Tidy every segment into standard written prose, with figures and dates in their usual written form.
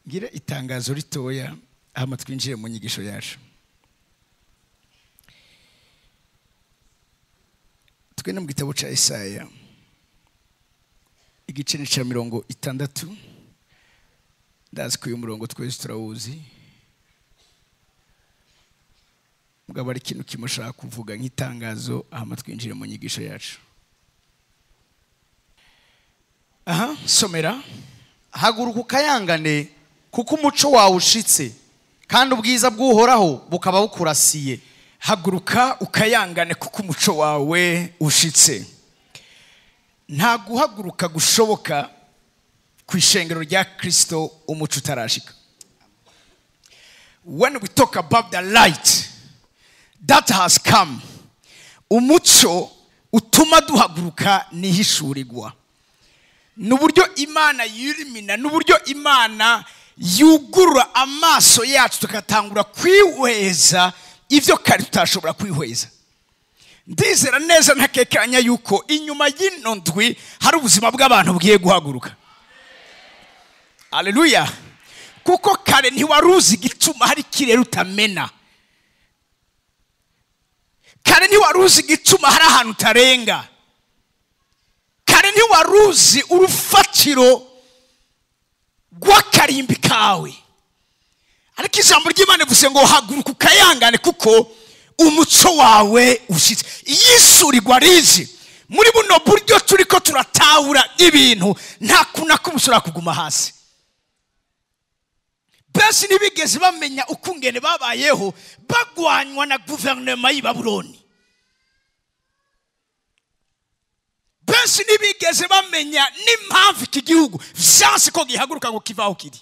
Ngira itangazo ritoya hama twinjire mu nyigisho yacu. Tugende mu gitabo ca Isaya igice ca 60. Ndazi ko uyu murongo twese turawuzi, mugabo ari ikintu kimwe ushaka kuvuga nk'itangazo hama twinjire mu nyigisho yacu. Aha, somera. Haguruka ukayangane, kuko umuco wawe ushitse, kandi ubwiza bw'Uhoraho bukaba bukurasiye. Haguruka ukayangane kuko umuco wawe ushitse. Nta guhaguruka gushoboka ku ishengero rya Kristo umuco utarashika. When we talk about the light that has come, umuco utuma duhaguruka nihishurirwa. Nuburyo Imana yirimina, nuburyo Imana yugurura amaso yacu tukatangura kwihweza ivyo kare tutashobora kwihweza. Ndizera neza ntakekanya yuko inyuma y'ino ndwi hari ubuzima bw'abantu bugiye guhaguruka. Haleluya. Kuko kare ntiwaruzi igituma hari kirere utamena. Kare ntiwaruzi igituma hari ahantu utarenga. Kare ntiwaruzi urufatiro rw'akarimbi kawe. Ariko ijambo ry'Imana rivuze ngo haguruka ukayangane kuko umuco wawe ushitse. Iyisurirwa rizi muri buno buryo turiko turatahura ibintu, nta kuna kumusura kuguma hasi. Benshi ntibigeze bamenya ukungene babayeho bagwanywa na guverinoma y'i Babuloni. Benshi ntibigeze bamenya n'impamvu iki gihugu vyanse ko gihaguruka ngo kivaho kiri.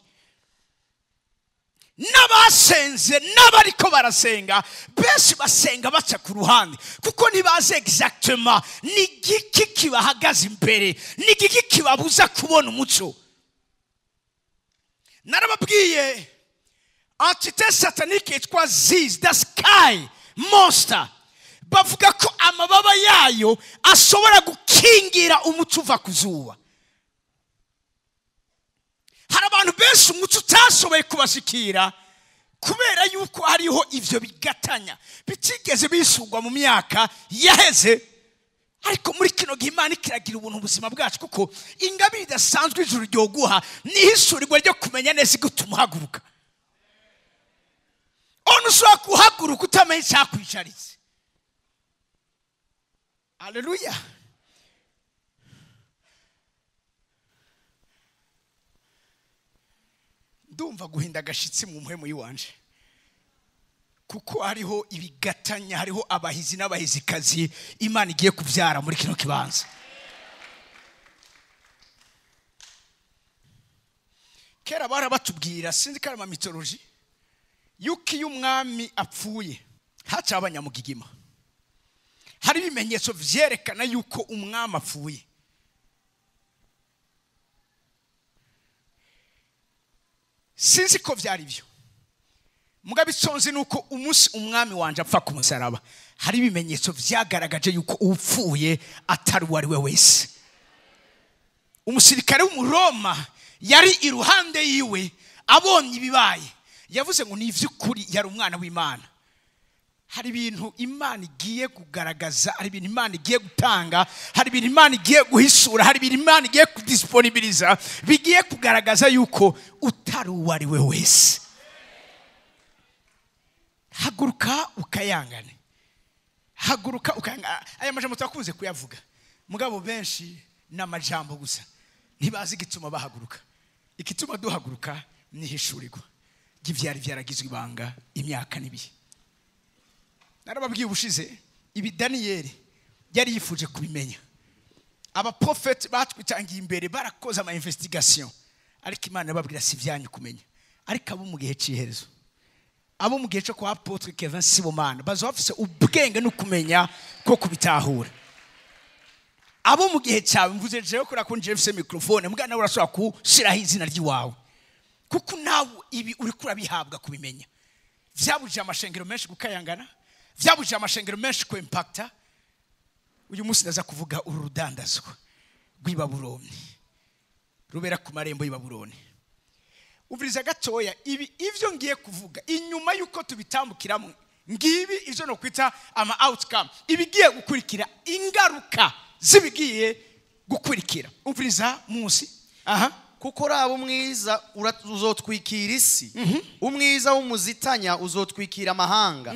N'abasenze n'abariko barasenga benshi basenga baca ku ruhande kuko ntibazi exactement ni igiki kibahagaze imbere, ni igiki kibabuza kubona umuco. Narababwiye entité satanique yitwa Ziz, the sky monster, bavuga ko amababa yayo ashobora gukingira umuco uva ku zuba. Hari abantu benshi umuco utashoboye kubashikira kubera yuko hariho ivyo bigatanya bitigeze bisungwa mu myaka yaheze. Ariko muri kino gihe Imana ikiragira ubuntu ubuzima bwacu, kuko ingabire idasanzwe ijuru ryoguha nihishurirwa ryo kumenya neza igutuma uhaguruka. Ono ushobora guhaguruka utamenya icyakwicaritse. Haleluya. Ndumva guhinda agashitsi mu mpwemu yiwanje, kuko hariho ibigatanya, hariho abahizi n'abahizikazi Imana igiye kuvyara muri kino kibanza. Kera barabatubwira, sinzi ko ari ama mythologie, yuko iyo umwami apfuye haca abanyamugigima. Hari ibimenyetso vyerekana yuko umwami apfuye. Sinzi ko vyari byo, mugabe itsonzi nuko umunsi umwami wanje apfa ku musaraba hari ibimenyetso vyagaragaje yuko upfuye atari uwo ari we wese. Umusirikare w'Umuroma yari iruhande yiwe abonye ibibaye yavuze ngo ni ivy'ukuri yari umwana w'Imana. Hari ibintu Imana igiye kugaragaza, hari ibintu Imana igiye gutanga, hari ibintu Imana igiye guhisura, hari ibintu Imana igiye kudisponibiliza bigiye kugaragaza yuko utari uwo ari we wese. Haguruka ukayangane. Haguruka ukayangane. Aya majambo twakunze kuyavuga, mugabo benshi n'amajambo gusa ntibazi igituma bahaguruka. Igituma duhaguruka nihishurirwa ry'ivyari vyaragizwe ibanga imyaka n'ibihe. Narababwiye ubushize ibi Daniyeli yari yifuje kubimenya. Abaprofeti batwitangiye imbere barakoze ama investigation, ariko Imana yababwira si vyanyu kumenya. Ariko abo mu gihe c'iherezo, abo mu gihe cyo kwa Apotre Kevin Sibomana bazo bafise ubwenge no kumenya ko kubitahura. Abo mu gihe cyawe mvuze jewe kuri ko nje mfise microphone, mbwa nawe urashobora kushiraho izina ry'iwawe, kuko nawe ibi uri kurabihabwa kubimenya. Vyabujije amashengero menshi gukayangana, vyabujije amashengero menshi ku impacta. Uyu munsi ndaza kuvuga uru rudandazwa rw'i Babuloni rubera ku marembo y'i Babuloni. Umviriza gatoya, ibi ivyo ngiye kuvuga inyuma yuko tubitambukiramo, ngibi ivyo no kwita ama outcome, ibigiye gukurikira, ingaruka zibigiye gukurikira. Umviriza munsi. Aha. Kuko raba umwiza uzotwikira isi, umwiza w'umuzitanya uzotwikira amahanga,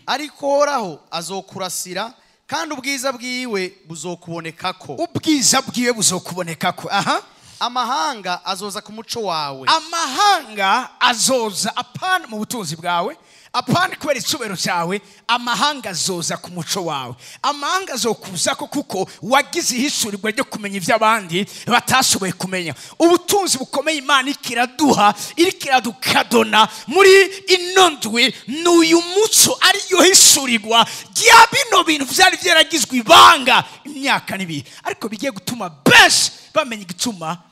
ariko Uhoraho azokurasira kandi ubwiza bwiwe buzokubonekako. Ubwiza bwiwe buzokubonekako. Aha. Amahanga azoza ku muco wawe. Amahanga azoza, apana mu butunzi bwawe, apana kubera icubero cyawe, amahanga azoza ku muco wawe. Amahanga azokuzako kuko wagize ihishurirwa ryo kumenya iby'abandi batashoboye kumenya. Ubutunzi bukomeye Imana ikiraduha, irikiradukadona muri ino ndwi n'uyu muco, ariyo hishurirwa rya bino bintu byari byaragizwe ibanga imyaka n'ibiri, ariko bigiye gutuma benshi bamenya igituma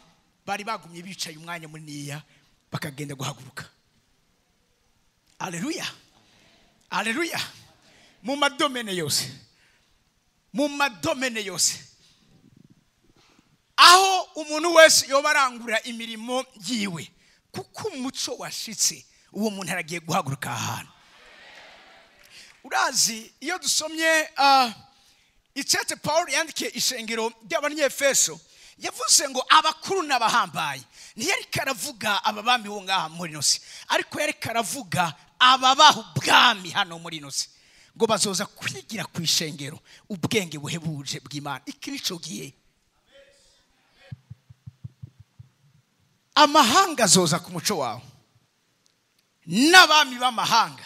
bari bagumye bicaye umwanya muniniya bakagenda guhaguruka. Haleluya, haleluya. Mu madomene yose, mu madomene yose, aho umuntu wese yoba arangurura imirimo yiwe, kuko umuco washitse, uwo muntu aragiye guhaguruka ahantu. Urazi iyo dusomye icete Paul yandikiye ishengero ry'Abanyefeso, yavuze ngo abakuru n'abahambaye. Ntiyari karavuga ababami bo ngaha muri ino si, ariko yari karavuga ababaha ubwami hano muri ino si, ngo bazoza kwigira ku ishengero ubwenge buhebuje bw'Imana. Iki nico gihe amahanga azoza ku muco wawe n'abami b'amahanga.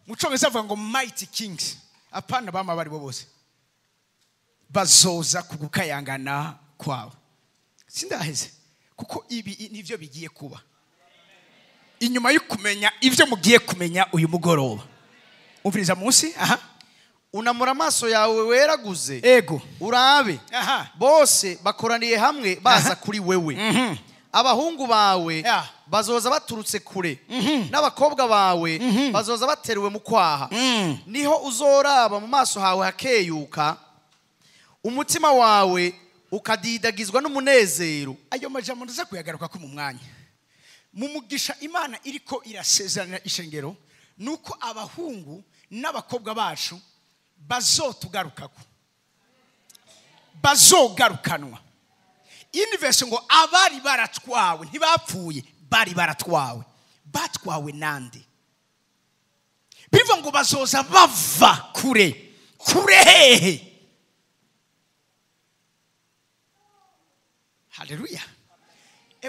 Mu cyongereza avuga ngo mighty kings, apana bama bari bo bose, bazoza kugukayangana kwawe. Sindaheze, kuko ibi nivyo bigiye kuba inyuma yo kumenya ivyo mugiye kumenya uyu mugoroba. Umviriza munsi. Aha. Unamura amaso yawe weraguze, ego, urabe. Aha. Bose bakoraniye hamwe baza kuri wewe. Abahungu bawe bazoza baturutse kure, n'abakobwa bawe bazoza bateruwe mu kwaha. Niho uzoraba mu maso hawe hakeyuka, umutima wawe ukadidagizwa n'umunezero. Ayo majambo ndaza kuyagaruka ko mu mwanya. Mu mugisha Imana iriko irasezerana ishengero nuko abahungu n'abakobwa bacu bazotugarukako, bazogarukanwa. Universe ngo abari baratwawe ntibapfuye, bari baratwawe. Batwawe nande? Bivuga ngo bazoza bava kure. Kure hehe? Haleluya.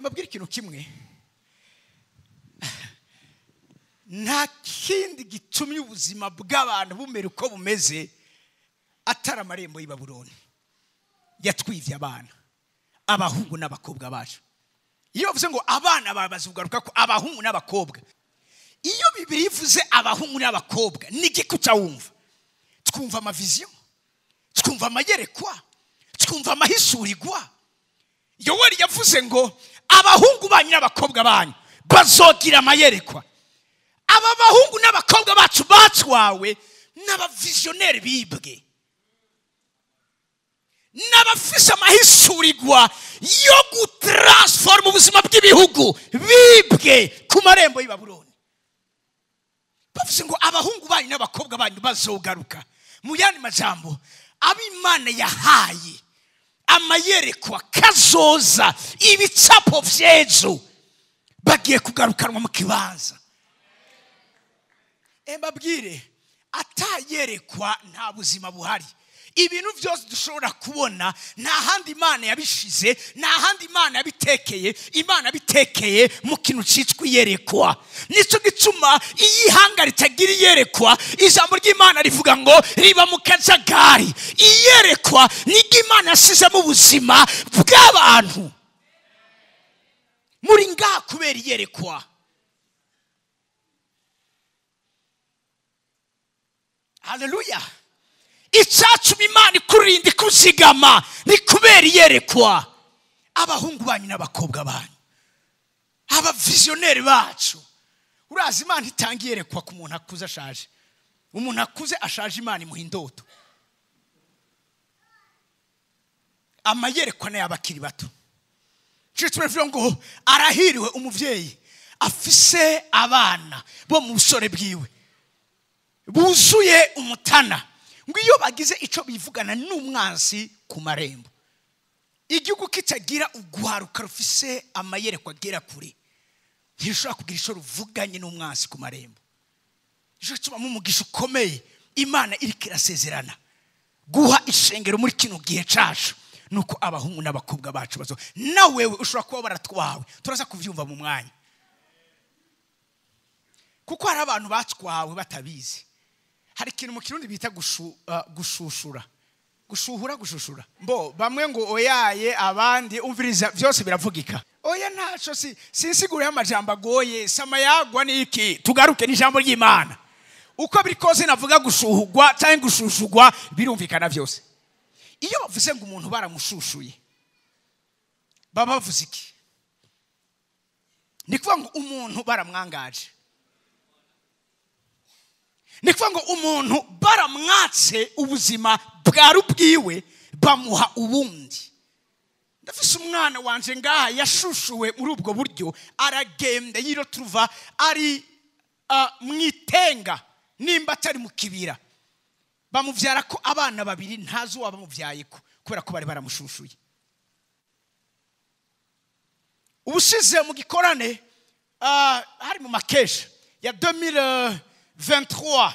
Mbabwire ikintu kimwe, nta kindi gitumye ubuzima bw'abantu bumera uko bumeze atari amarembo y'i Babuloni yatwivye abana, abahungu n'abakobwa bacu. Iyo bavuze ngo abana babazugaruka ko abahungu n'abakobwa, iyo Bibiliya ivuze abahungu n'abakobwa ni iki utawumva? Twumva amavision, twumva amayerekwa, twumva amahishurirwa. Yoweri yavuze ngo abahungu banyu n'abakobwa banyu bazogira amayerekwa. Aba bahungu n'abakobwa bacu batwawe n'abavisionnaire bibwe, n'abafise amahishurirwa yo gutransforma ubuzima bw'ibihugu bibwe ku marembo y'i Babuloni. Bavuze ngo abahungu banyu n'abakobwa banyu bazogaruka. Mu yandi majambo, ab'Imana yahaye amayerekwa kazoza, ibicapo vy'ejo, bagiye kugarukanwa mu kibanza. Mbabwire, atayerekwa nta buzima buhari. Ibintu byose dushobora kubona nta handi Imana yabishize, nta handi Imana yabitekeye. Imana bitekeye mu kintu citwa iyerekwa. Nico gituma iyo ihanga ritagira iyerekwa, ijambo ry'Imana rivuga ngo riba mu kajagari. Iyerekwa niryo Imana yashizemo ubuzima bw'abantu. Muri ngaha kubera iyerekwa. Haleluya. Icyatuma Imana ikurinda ikuzigama ni kubera iyerekwa. Abahungu banyu n'abakobwa banyu, abavisionnaire bacu. Urazi Imana itanga iyerekwa ku muntu akuze ashaje. Umuntu akuze ashaje Imana imuha indoto. Amayerekwa ni ay'abakiri bato. Cyo ngo arahiriwe umuvyeyi afise abana bo mu busore bwiwe buzuye umutana, ngo iyo bagize ico bivugana n'umwansi ku marembo. Igihugu kitagira ugwaruka rufise amayerekwa agera kure ntirushobora kugira ico ruvuganye n'umwansi ku marembo. Ico tubamo umugisha ukomeye Imana iriko irasezerana guha ishengero muri kino gihe cacu, nuko abahungu n'abakobwa bacu bazo na wewe ushobora kuba baratwawe. Turaza kuvyumva mu mwanya, kuko hari abantu batwawe batabizi. Hari ikintu mu Kirundi bita gushushura, gushuhura, gushushura. Mbo bamwe ngo oyaye, abandi umviriza byose biravugika. Oya ntaco, si sinsigura y'amajambo agoye, sama yagwa niki. Tugaruke n'ijambo ry'Imana. Uko biri kose navuga gushuhugwa cyangwa gushushugwa birumvikana byose. Iyo bavuze ngo umuntu baramushushuye, baba bavuze iki? Ni kuvuga ngo umuntu baramwangaje, ni kuvuga ngo umuntu baramwatse ubuzima bwari ubwiwe bamuha ubundi. Ndafise umwana wanje ngaha yashushuwe muri ubwo buryo, aragenda yirotruva ari mwitenga nimba atari mu kibira. Bamuvyara ko abana babiri ntazi uwabamuvyaye ko, kubera ko bari baramushushuye. Ubushize mu gikorane hari mu makesha ya 2023,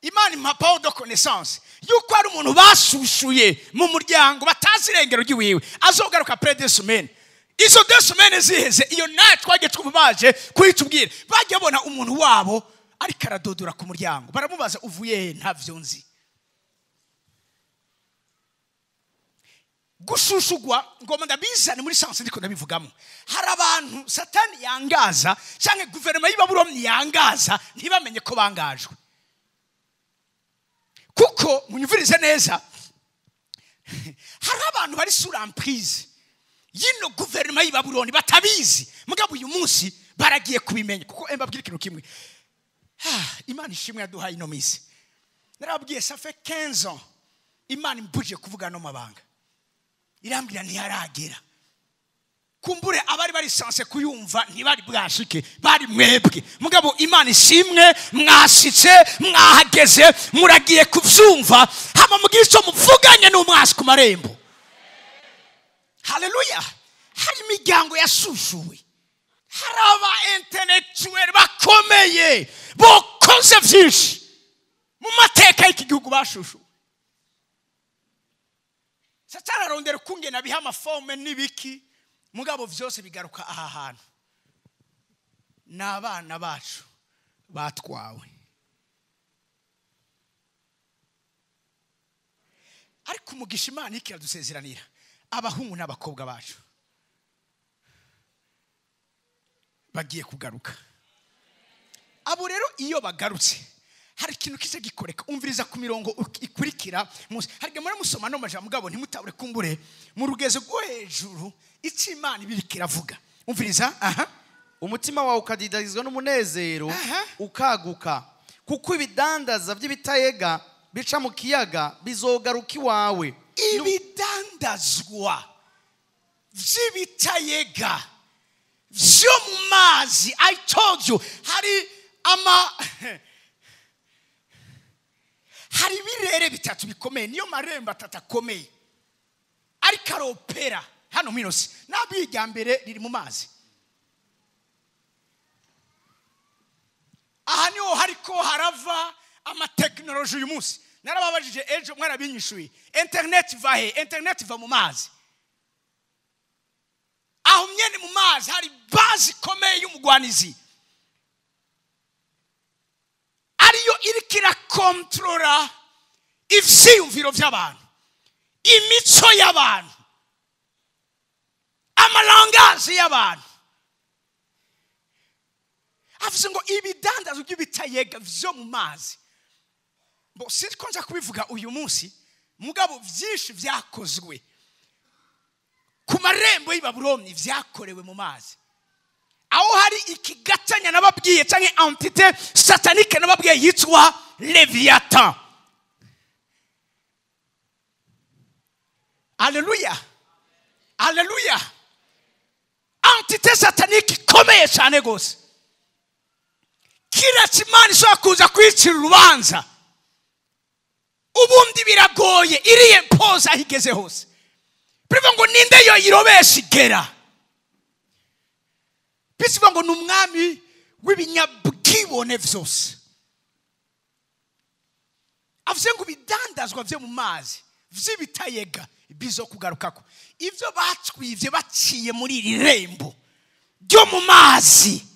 Imana impa power de connaissance yuko ari umuntu bashushuye mu muryango batazi irengero ry'iwiwe, azogaruka après 2 semaines. Izo 2 semaines ziheze, iyo naye twagiye twubaje kuyitubwira, bajya bona umuntu wabo ariko aradodora ku muryango, baramubaza uvuye he? Ntavyo nzi. Gushushugwa ngoma ndabizane muri sens ndiko ndabivugamo. Hari abantu Satani yangaza canke guverinoma y'Ibabuloni yangaza ntibamenye ko bangajwe. Kuko munyumvirize neza, hari abantu bari sous l'emprise y'ino guverinoma y'Ibabuloni batabizi, mugabo uyu munsi baragiye kubimenya. Kuko mbabwira ikintu kimwe, Imana ishimwe yaduhaye ino misi. Narababwiye ça fait 15 ans Imana imbuje kuvuga no mabanga, irambwira ntiyaragera. Kumbure abari bari sanse kuyumva ntibari bwashike, bari mwebwe. Mugabo Imana ishimwe, mwashitse, mwahageze, muragiye kuvyumva, hama mugira ico muvuganye n'umwasi ku marembo. Haleluya. Hari imiryango yashushuwe, hari aba intellectuel bakomeye bokoze vyinshi mu mateka y'iki gihugu bashushuwe. Satani arondera ukungene abiha amaforme n'ibiki, mugabo vyose bigaruka aha hantu. N'abana bacu batwawe. Ariko umugisha Imana ikiradusezeranira, abahungu n'abakobwa bacu bagiye kugaruka. Abo rero iyo bagarutse hari ikintu kize gikoreka. Umviriza ku mirongo ikurikira, hari muri musoma no majambo mugabo ntimutabure kumbure mu rugezo rwo hejuru icyo Imana ibiri kiravuga. Umviriza, aha. Umutima wawe ukadidarizwa n'umunezero ukaguka, kuko ibidandaza by'ibitayega bica mu kiyaga bizogaruka iwawe. Ibidandazwa vy'ibitayega vyo mu mazi, I told you, hari ama hari ibirere bitatu bikomeye, niyo marembo atatu akomeye ariko aropera hano mwinosi. Nabwo mbere riri mu mazi, aha niho hariko harava amatekinoloji uyu munsi. Narababajije ejo mwarabinyishuye, internet iva he? Internet iva mu mazi. Aho nyene mu mazi hari base ikomeye y'umugwanizi, ariyo iriko irakontorora ivyiyumviro vy'abantu, imico y'abantu, amalangazi y'abantu. Avuze ngo ibidandazo by'ibitayega vyo mu mazi. Bo sinzi ko nza kubivuga uyu munsi, mugabo vyinshi vyakozwe ku marembo y'Ibabuloni vyakorewe mu mazi. Aho hari ikigatanya nababwiye canke entité satanique nababwiye yitwa Leviathan. Haleluya, haleluya. Entité satanique ikomeye cyane gose, kiretse Imana ishobora kuza kwicira urubanza, ubundi biragoye, iriye mpoza aho igeze hose. Bivuga ngo ninde yo yirobesha igera. Bivuga ngo ni umwami w'ibinyabwibone vyose. Avuze ngo ibidandazwa vyo mu mazi vy'ibitayega bizokugarukako. Ivyo batwivye baciye muri iri rembo ryo mu mazi,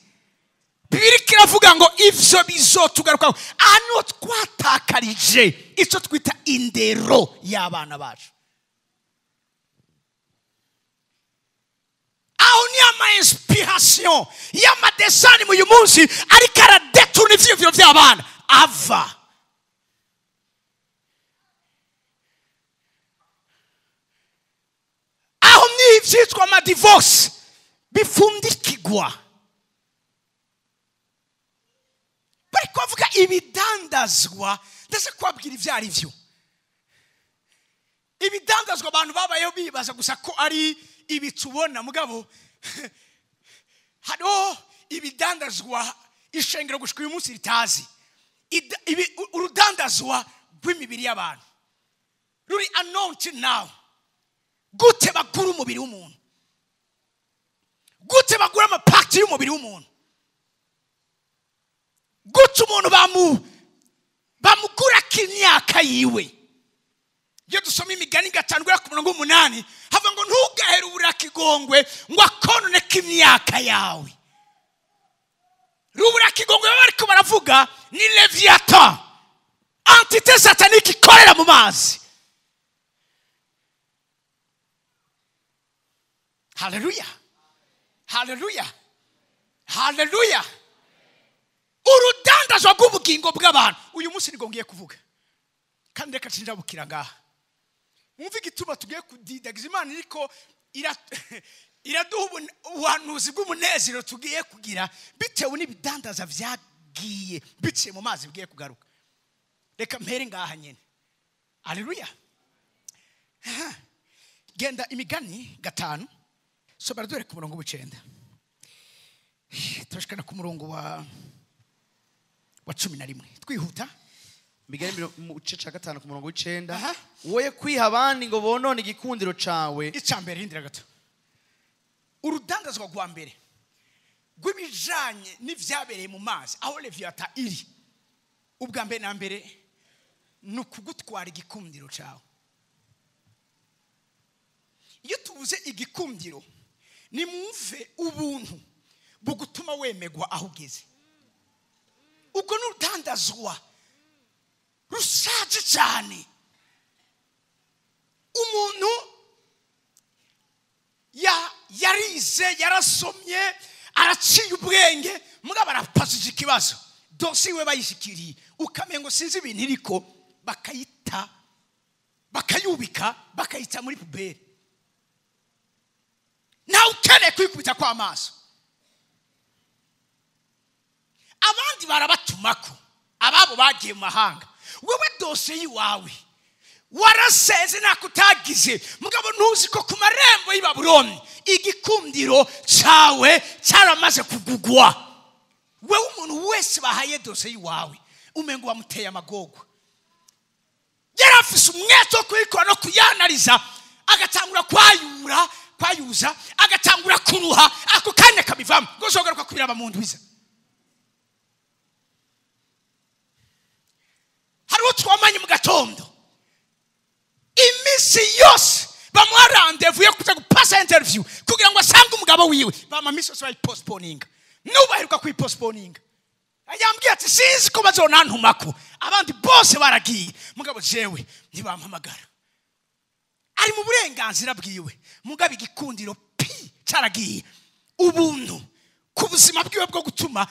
Bibiliya iravuga ngo ivyo bizotugarukako. Ano twatakarije icyo twita indero y'abana bacu. Aho ni ama inspiration y'amadesani mu uyu munsi ariko aradetuna ivyiyumviro vy'abana ava. Aho ni ivyitwa ama divorce bifundikigwa. Bariko bavuga ibidandazwa, ndetse kubabwira ivyo ari vyo. Ibidandazwa abantu babayeho bibaza gusa ko ari ibi tubona, mugabo hariho ibidandazwa ishengero gushika uyu munsi ritazi. Urudandazwa rw'imibiri y'abantu ruri announced now. Gute bagura umubiri w'umuntu, gute bagura amapakiti y'umubiri w'umuntu, gute umuntu bamugura imyaka yiwe. Iyo dusoma imigani 5 guhera ku murongo 8 havuga ngo ntugahere uburakigongwe ngo akononeke imyaka yawe. Ruburakigongwe bariko baravuga ni Leviathan, entité satanique ikorera mu mazi. Haleluya, haleluya, haleluya. Urudandazwa rw'ubugingo bw'abantu uyu munsi niko ngiye kuvuga, kandi reka cinjabukira ngaha. Mwumve igituma tugiye kudidagiza Imana iriko iraduha ubuhanuzi bw'umunezero tugiye kugira bitewe n'ibidandaza vyagiye biciye mu mazi bigiye kugaruka. Reka mpere ngaha nyene. Haleluya. Genda imigani 5 sobara dore ku murongo w'9 turashikana ku murongo wa 11 twihuta. Migani mu gice ca 5 ku murongo w'9, woye kwiha abandi ngo bonone igikundiro cawe. Ica mbere hindira gato. Urudandazwa rwa mbere rw'ibijanye n'ivyabereye mu mazi aho Leviathan iri, ubwa mbere na mbere ni ukugutwara igikundiro cawe. Iyo tubuze igikundiro, nimwumve ubuntu bugutuma wemegwa aho ugeze. Ubwo n'urudandazwa rushaje cyane. Umuntu yarize, yarasomye, araciye ubwenge, mugabo arapasije ikibazo, dosiye we bayishikiriye, ukamengo sinzi ibintu iriko, bakayita, bakayubika, bakayita muri puberi. Nawe ukeneye kwikubita kw'amaso. Abandi barabatumako, ababo bagiye mu mahanga. Wewe dosiye yiwawe waraseze nakutagize, mugabo ntuzi ko ku marembo y'i Babuloni igikundiro cawe cyaramaze kugugwa. Wewe umuntu wese bahaye dosiye yiwawe umengo wamuteye amagogwa. Yarafise umwete wo kuyikora no kuyanariza, agatangura kwayura, kwayuza, agatangura kuruha, ako kanya kabivamo ngo uzogaruka kubiraba mu ndwiza. Hariho twamanye mu gatondo, iminsi yose bamuha rendez-vous yo kuza gupasa interview kugira ngo asange umugabo wiwe, bama iminsi yose bayipostponinga, nubaheruka kuyipostponinga. Yambwiye ati sinzi ko bazonantumako, abandi bose baragiye, mugabo jewe ntibampamagara. Ari mu burenganzira bwiwe, mugabo igikundiro pi caragiye. Ubuntu ku buzima bwiwe bwo gutuma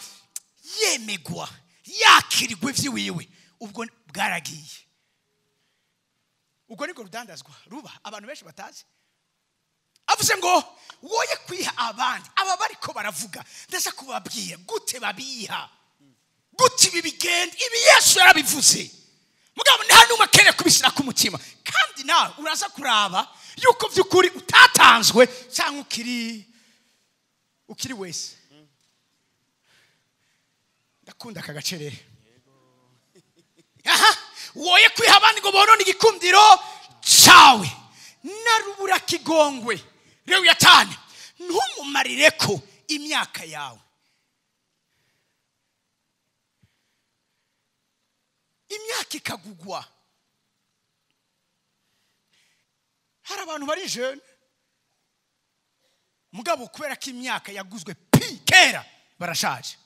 yemegwa, yakirirwa ivyiwiwe, ubwo bwaragiye. Ubwo niko rudandazwa ruba abantu benshi batazi. Avuze ngo woye kwiha abandi, aba bariko baravuga, ndetse kubabwira gute babiha, gute ibi bigenda, ibi Yesu yarabivuze. Mugabo nta numwe akeneye kubishyira ku mutima. Kandi nawe uraza kuraba yuko by'ukuri utatanzwe cyangwa ukiri Ukiri wese. Ndakunda aka gacerere. Aha, woye kwiha abandi ngo bonone igikundiro cawe. Narubura kigongwe. Lewiyatani, ntumumarireko imyaka yawe. Imyaka ikagugwa. Hari abantu bari jeune mugabo kubera ko imyaka yaguzwe pi kera barashaje.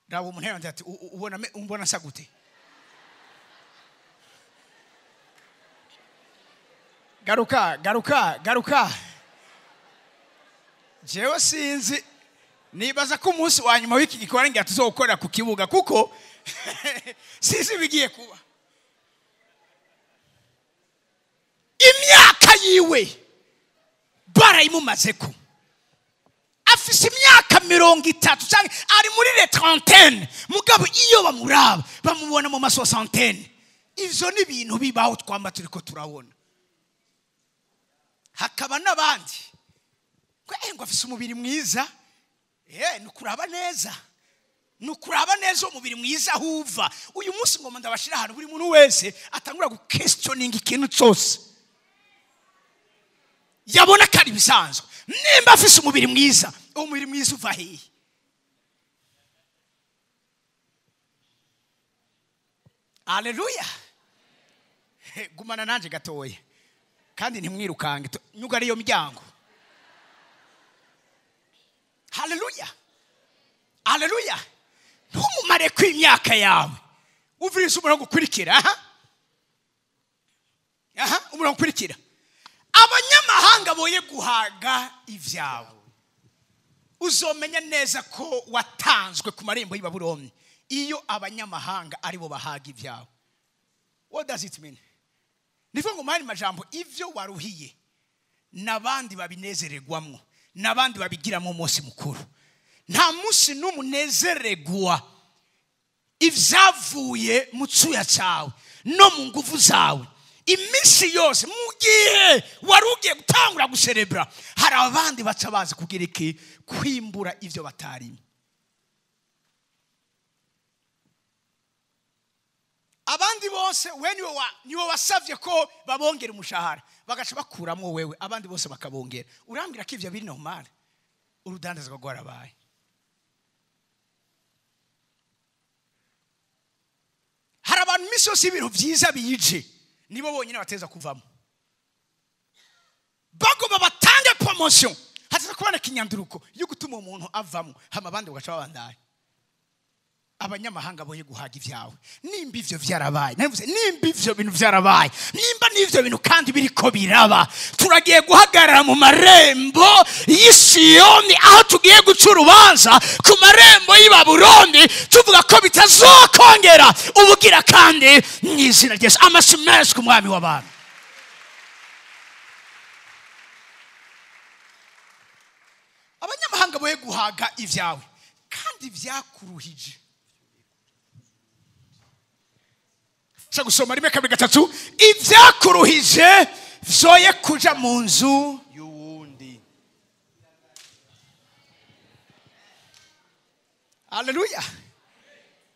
Rabo umuntu yanze ati ubona umbona sa gute? Garuka garuka garuka. Jewe sinzi nibaza ko umunsi wa nyuma w'iki gikora ngira tuzokora ku kibuga kuko sinzi bigiye kuba. Imyaka yiwe barayimumazeko. Afise imyaka 30 cyangwa ari muri les trentaine, mugabo iyo bamuraba bamubona mu masoixantaine. Ivyo ni ibintu bibaho twamba turiko turabona. Hakaba n'abandi ko ngo afise umubiri mwiza, nukuraba neza. Nukuraba neza umubiri mwiza huva. Uyu munsi ngoma ndabashira ahantu buri muntu wese atangura guquestioning ikintu cyose. Yabona kari bisanzwe. Nimba afise umubiri mwiza, umubiri mwiza uva hehe? Haleluya. Gumana nanje gatoya. Kandi ntimwirukange, nyugare iyo miryango. Haleluya. Haleluya. Ntumumare ku imyaka yawe. Uviriza umurongo ukurikira. Aha, umurongo ukurikira. Abanyamahanga boye guhaga ivyawe. Uzomenya neza ko watanzwe ku marembo y'Ibabuloni iyo abanyamahanga aribo bahaga ivyawe. What does it mean? Nivuga ngo mari majambo ivyo waruhiye nabandi babinezererwamwo, nabandi babigiramo umunsi mukuru. Nta munsi n'umunezererwa ivyavuye mu cuya cawe no mu nguvu zawe. Iminsi yose mu gihe wari ugiye gutangura guserebra, hari abandi baca bazi kugira iki? Kwimbura ivyo batarimo. Abandi bose we niwe wasavye ko babongera umushahara, bagaca bakuramwo wewe, abandi bose bakabongera. Urambwira ko ivyo biri normal? Urudandazwa rwarabaye. Hari abantu iminsi yose ibintu vyiza biyije nibo bonyine bateza kuvamo. Bagomba batange promotion, haza kubona kinyanduruko yo gutuma umuntu avamo, hama abandi bagaca babandaye. Abanyamahanga boye guhaga ivyawe. Nimba ivyo vyarabaye, navuze nimba ivyo bintu vyarabaye, nimba n'ivyo bintu kandi biriko biraba, turagiye guhagarara mu marembo y'Isiyoni aho tugiye guca urubanza ku marembo y'Ibabuloni, tuvuga ko bitazokongera ubugira kandi mu izina rya Yesu. Amashyi menshi ku mwami w'abantu. Abanyamahanga boye guhaga ivyawe kandi vyakuruhije. Cha gusoma 1 2 3. Ivyakuruhije vyoye kuja mu nzu y'uwundi. Haleluya.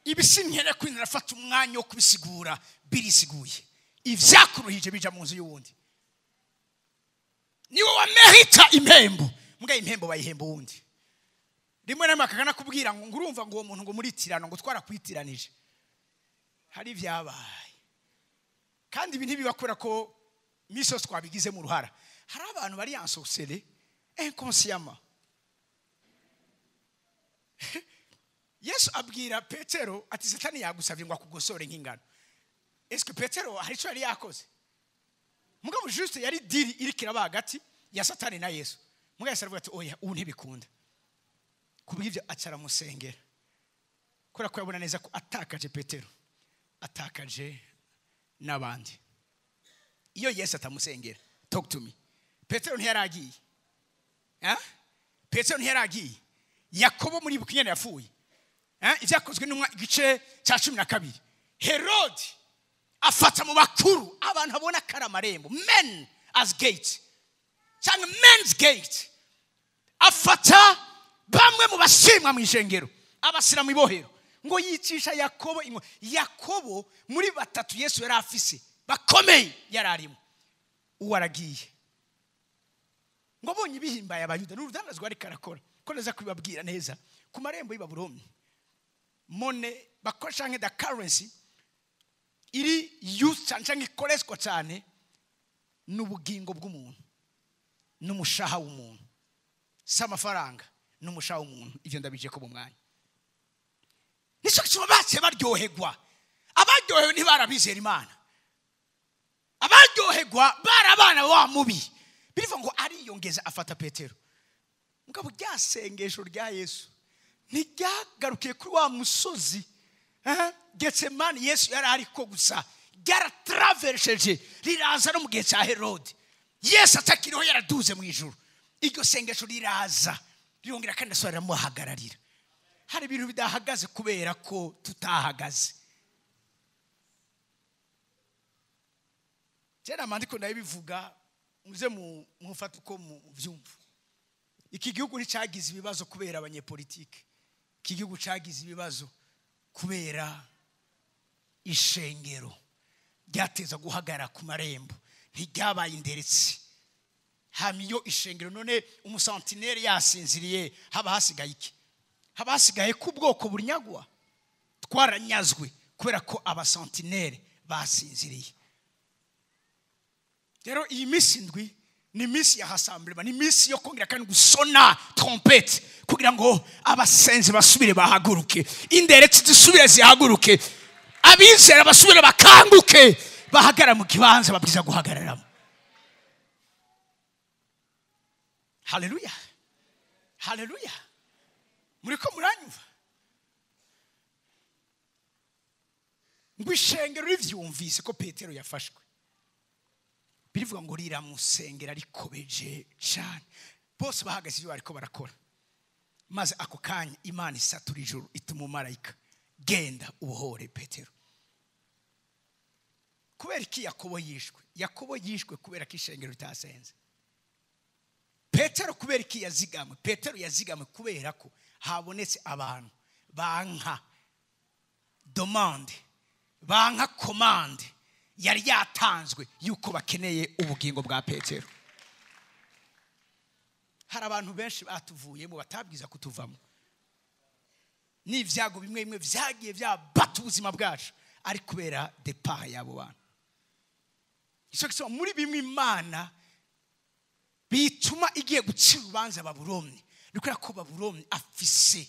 Ibisinkere kwinira afata umwanya wo kubisigura birisiguye. Ivyakuruhije bija mu nzu y'uwundi. Niwe wamerita impembo, mbwa impembo bayihemba uwundi. Rimwe namwe akagana kubwira ngo ngurumva ngo uwo muntu ngo muritirano ngo twarakwitiranije. Hari vyabaye. Kandi ibi ntibibakora ko misos twabigize mu ruhara. Hari abantu bari ensorcelés inconsciemment. Yesu abwira Petero ati Satani yagusavye ngo akugosore nk'ingano. Est-ce que Petero hari ico yari yakoze? Mugabo juste yari diri irikira hagati ya Satani na Yesu. Mugabo Yesu aravuga ati oya ubu ntibikunda. Kubw'ivyo acara musengera. Kubera ko yabona neza ko atakaje Petero, atakaje n'abandi. Iyo Yesu atamusengera, talk to me. Petero ntiyaragiye. Petero ntiyaragiye. Yakobo muri bukinyana yapfuye. Ivyakozwe n'umwa igice cya 12. Herode afata mu bakuru abantu abona karamarembo, men as gates. cyangwa men's gate, afata bamwe mu bashimwa mu ishengero abashyira mu ibohero, ngo yicisha Yakobo inkoni. Yakobo muri batatu Yesu yari afise bakomeye yari arimo, uwo aragiye. Ngo abonye ibihimbaye Abayuda n'urudandazwa ariko arakora, ko naza kubibabwira neza. Ku marembo y'i Babuloni money bakoresha nka the currency iri use cyane cyangwa ikoreshwa cyane n'ubugingo bw'umuntu n'umushaha w'umuntu, si amafaranga n'umushaha w'umuntu. Ibyo ndabije ko mu mwanya nicyo gituma baciye baryoherwa. Abaryohewe ntibarabizera Imana, abaryoherwa bari abana wa mubi. Birivuga ngo ariyongeza afata Petero. Mugabo rya sengesho rya Yesu ntiryagarukiye kuri wa musozi Getsemani Yesu yari ariko gusa, ryaratraversheje riraza no mu gihe cya Herode. Yesu atakiriho yaraduze mu ijuru, iryo sengesho riraza rirongera kandi asubira riramuhagararira. Hari ibintu bidahagaze kubera ko tutahagaze. Kera amandiko ndabivuga, muze mufate uko mubyumva. Iki gihugu nticyagize ibibazo kubera abanyepolitike, iki gihugu cyagize ibibazo kubera ishengero ryateza guhagarara ku marembo, ntiryabaye inderetsi. Hama iyo ishengero none umusantineri yasinziriye, haba hasigaye iki? Haba hasigaye ko ubwoko bunyagwa. Twaranyazwe kubera ko abasantineri basinziriye. Rero iyi minsi indwi ni iminsi ya rassemblement, ni iminsi yo kongera kandi gusona trompette kugira ngo abasenzi basubire bahaguruke, inderetsi zisubire zihaguruke, abizera basubire bakanguke, bahagara mu kibanza babwiza guhagararamo. Haleluya, haleluya. Muriko muranyumva? Ngo ishengero rivyumvise ko Petero yafashwe, birivuga ngo riramusengera rikobeje cyane. Bose bahagaze ibyo bariko barakora, maze ako kanya Imana isatura ijuru ituma umumarayika, genda ubohore Petero. Kubera iki Yakobo yishwe? Yakobo yishwe kubera ko ishengero ritasenze. Petero kubera iki yazigamwe? Petero yazigamwe kubera ko habonetse abantu banka demande, banka commande yari yatanzwe yuko bakeneye ubugingo bwa Petero. Hari abantu benshi batuvuyemo batabwiza kutuvamo, n'ibyago bimwe bimwe byagiye byabata ubuzima bwacu ari kubera départ y'abo bantu. Icyo gisoma muri bimwe Imana bituma igiye gucira urubanza Babuloni, ni kubera ko Babuloni afise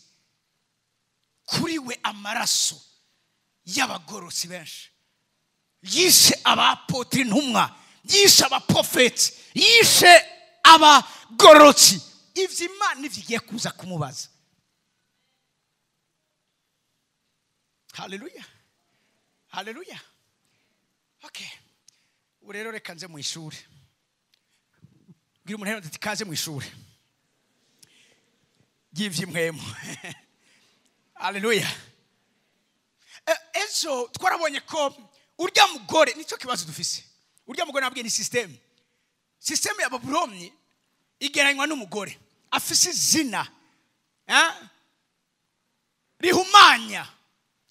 kuri we amaraso y'abagorosi benshi. Yishe abapotri intumwa, yishe abaprofeti, yishe abagororotsi. Ivyo Imana nivyo igiye kuza kumubaza. Haleluya, haleluya. Okay, ubu rero reka nze mu ishuri. Bwira umuntu ati kaze mu ishuri ry'ivy'impwemu. Haleluya. Ejo twarabonye ko urya mugore, nicyo kibazo dufise. Urya mugore nabwiye ni system. System ya Babuloni igeranywa n'umugore afise izina rihumanya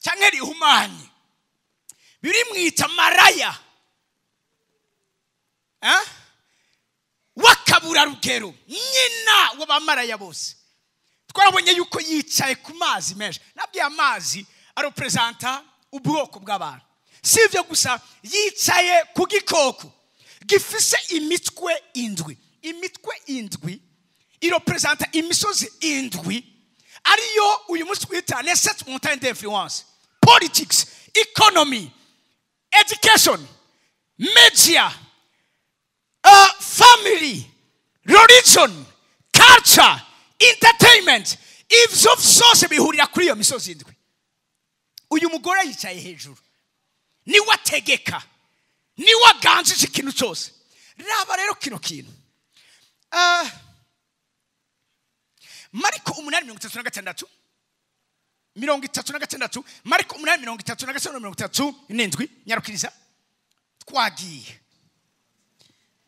cyangwa rihumanye, birimwita maraya wakaburarugero, nyina w'abamaraya bose. Twarabonye yuko yicaye ku mazi menshi. Nabwiye amazi arepresenta ubwoko bw'abantu. Si ibyo gusa, yicaye ku gikoko gifise imitwe indwi. Imitwe indwi irepresenta imisozi indwi, ariyo uyu munsi twita les sept montagnes d'influence: politics, economy, education, media, family, religion, culture, entertainment. Ivyo vyose bihurira kuri iyo misozi indwi. Uyu mugore yicaye hejuru, niwe ategeka, niwe aganjije ikintu cyose. Raba rero kino kintu. Mariko 8:36, 36, Mariko 8:36 37, nyarukiriza twagiye.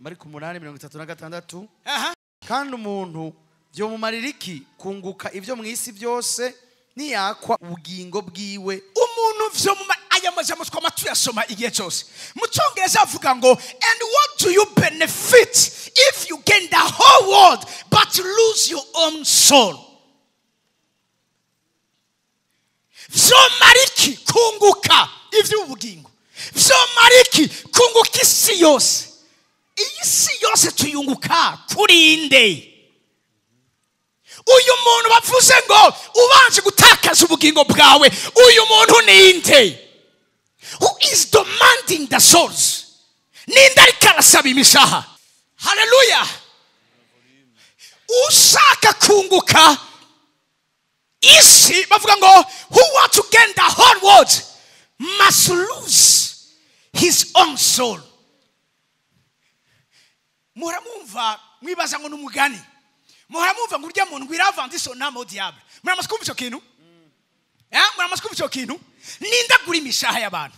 Mariko 8:36. Aha. Kandi umuntu byomumarira iki kunguka ibyo mu isi byose niyakwa ubugingo bwiwe? Umuntu vyo mu aya majambo twama tuyasoma igihe cyose. Mu Cyongereza avuga ngo, and what do you benefit if you gain the whole world but lose your own soul? Vyomara iki kunguka ivy'ubugingo? Vyomara iki kunguka isi yose? Iyi si yose tuyunguka kuri nde? Uyu muntu bavuze ngo ubanje gutakaza ubugingo bwawe, uyu muntu ni nde? Who is demanding the souls? Ninde ariko arasaba imishaha? Haleluya. Ushaka kunguka isi, bavuga ngo who want to gain the whole world must lose his own soul. Muramumva mwibaza ngo n'umugani. Muramumva ngo urya muntu ngo iravandi son âme au diable. Muramaze kumva ico kintu? Muramaze kumva ico kintu? Nindagura imishaha y'abantu.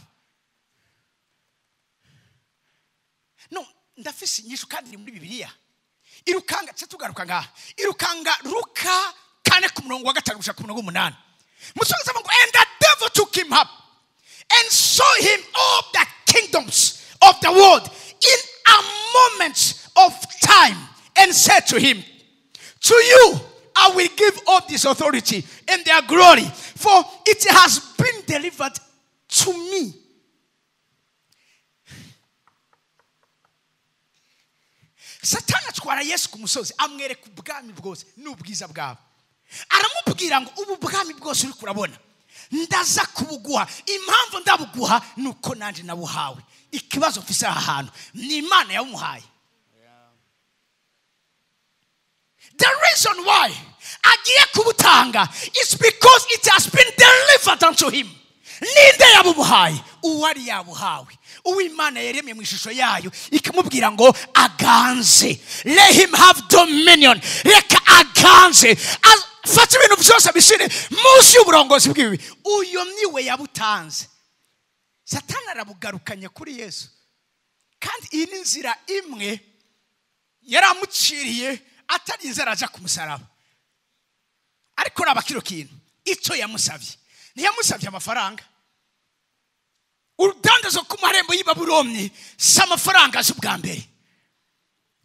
No, ndafise inyishu kandi iri muri Bibiliya. Irukanga, tse tugaruka ngaha. Irukanga Luka 4:5 gushika ku murongo 8. Musoza ngo, and the devil took him up and saw him all the kingdoms of the world in a moment of time and said to him, to you I will give all this authority and their glory, for it has been delivered to me. Satani atwara Yesu ku musozi, amwereka ubwami bwose n'ubwiza bwabo. Aramubwira ngo ubu bwami bwose uri kurabona ndaza kubuguha. Impamvu ndabuguha nuko nanje nabuhawe. Ikibazo mfise aha hantu ni Imana yamuhaye. The reason why agiye kubutanga is because it has been delivered unto him. Ninde yabubuhaye? Uwari yabuhawe. Uwimana yaremye mu ishusho yayo ikamubwira ngo aganze. Let him have dominion. Reka aganze. Fata ibintu byose abishire munsi y'uburongozi bwiwe. Uyo niwe yabutanze. Satani arabugarukanye kuri Yesu. Kandi iyi ni inzira imwe yaramuciriye atari inzara aja ku musaraba. Ariko raba kino kintu icyo yamusavye. Ntiyamusavye amafaranga. Urudandazo ku marembo y'i Babuloni si amafaranga azi ubwa mbere.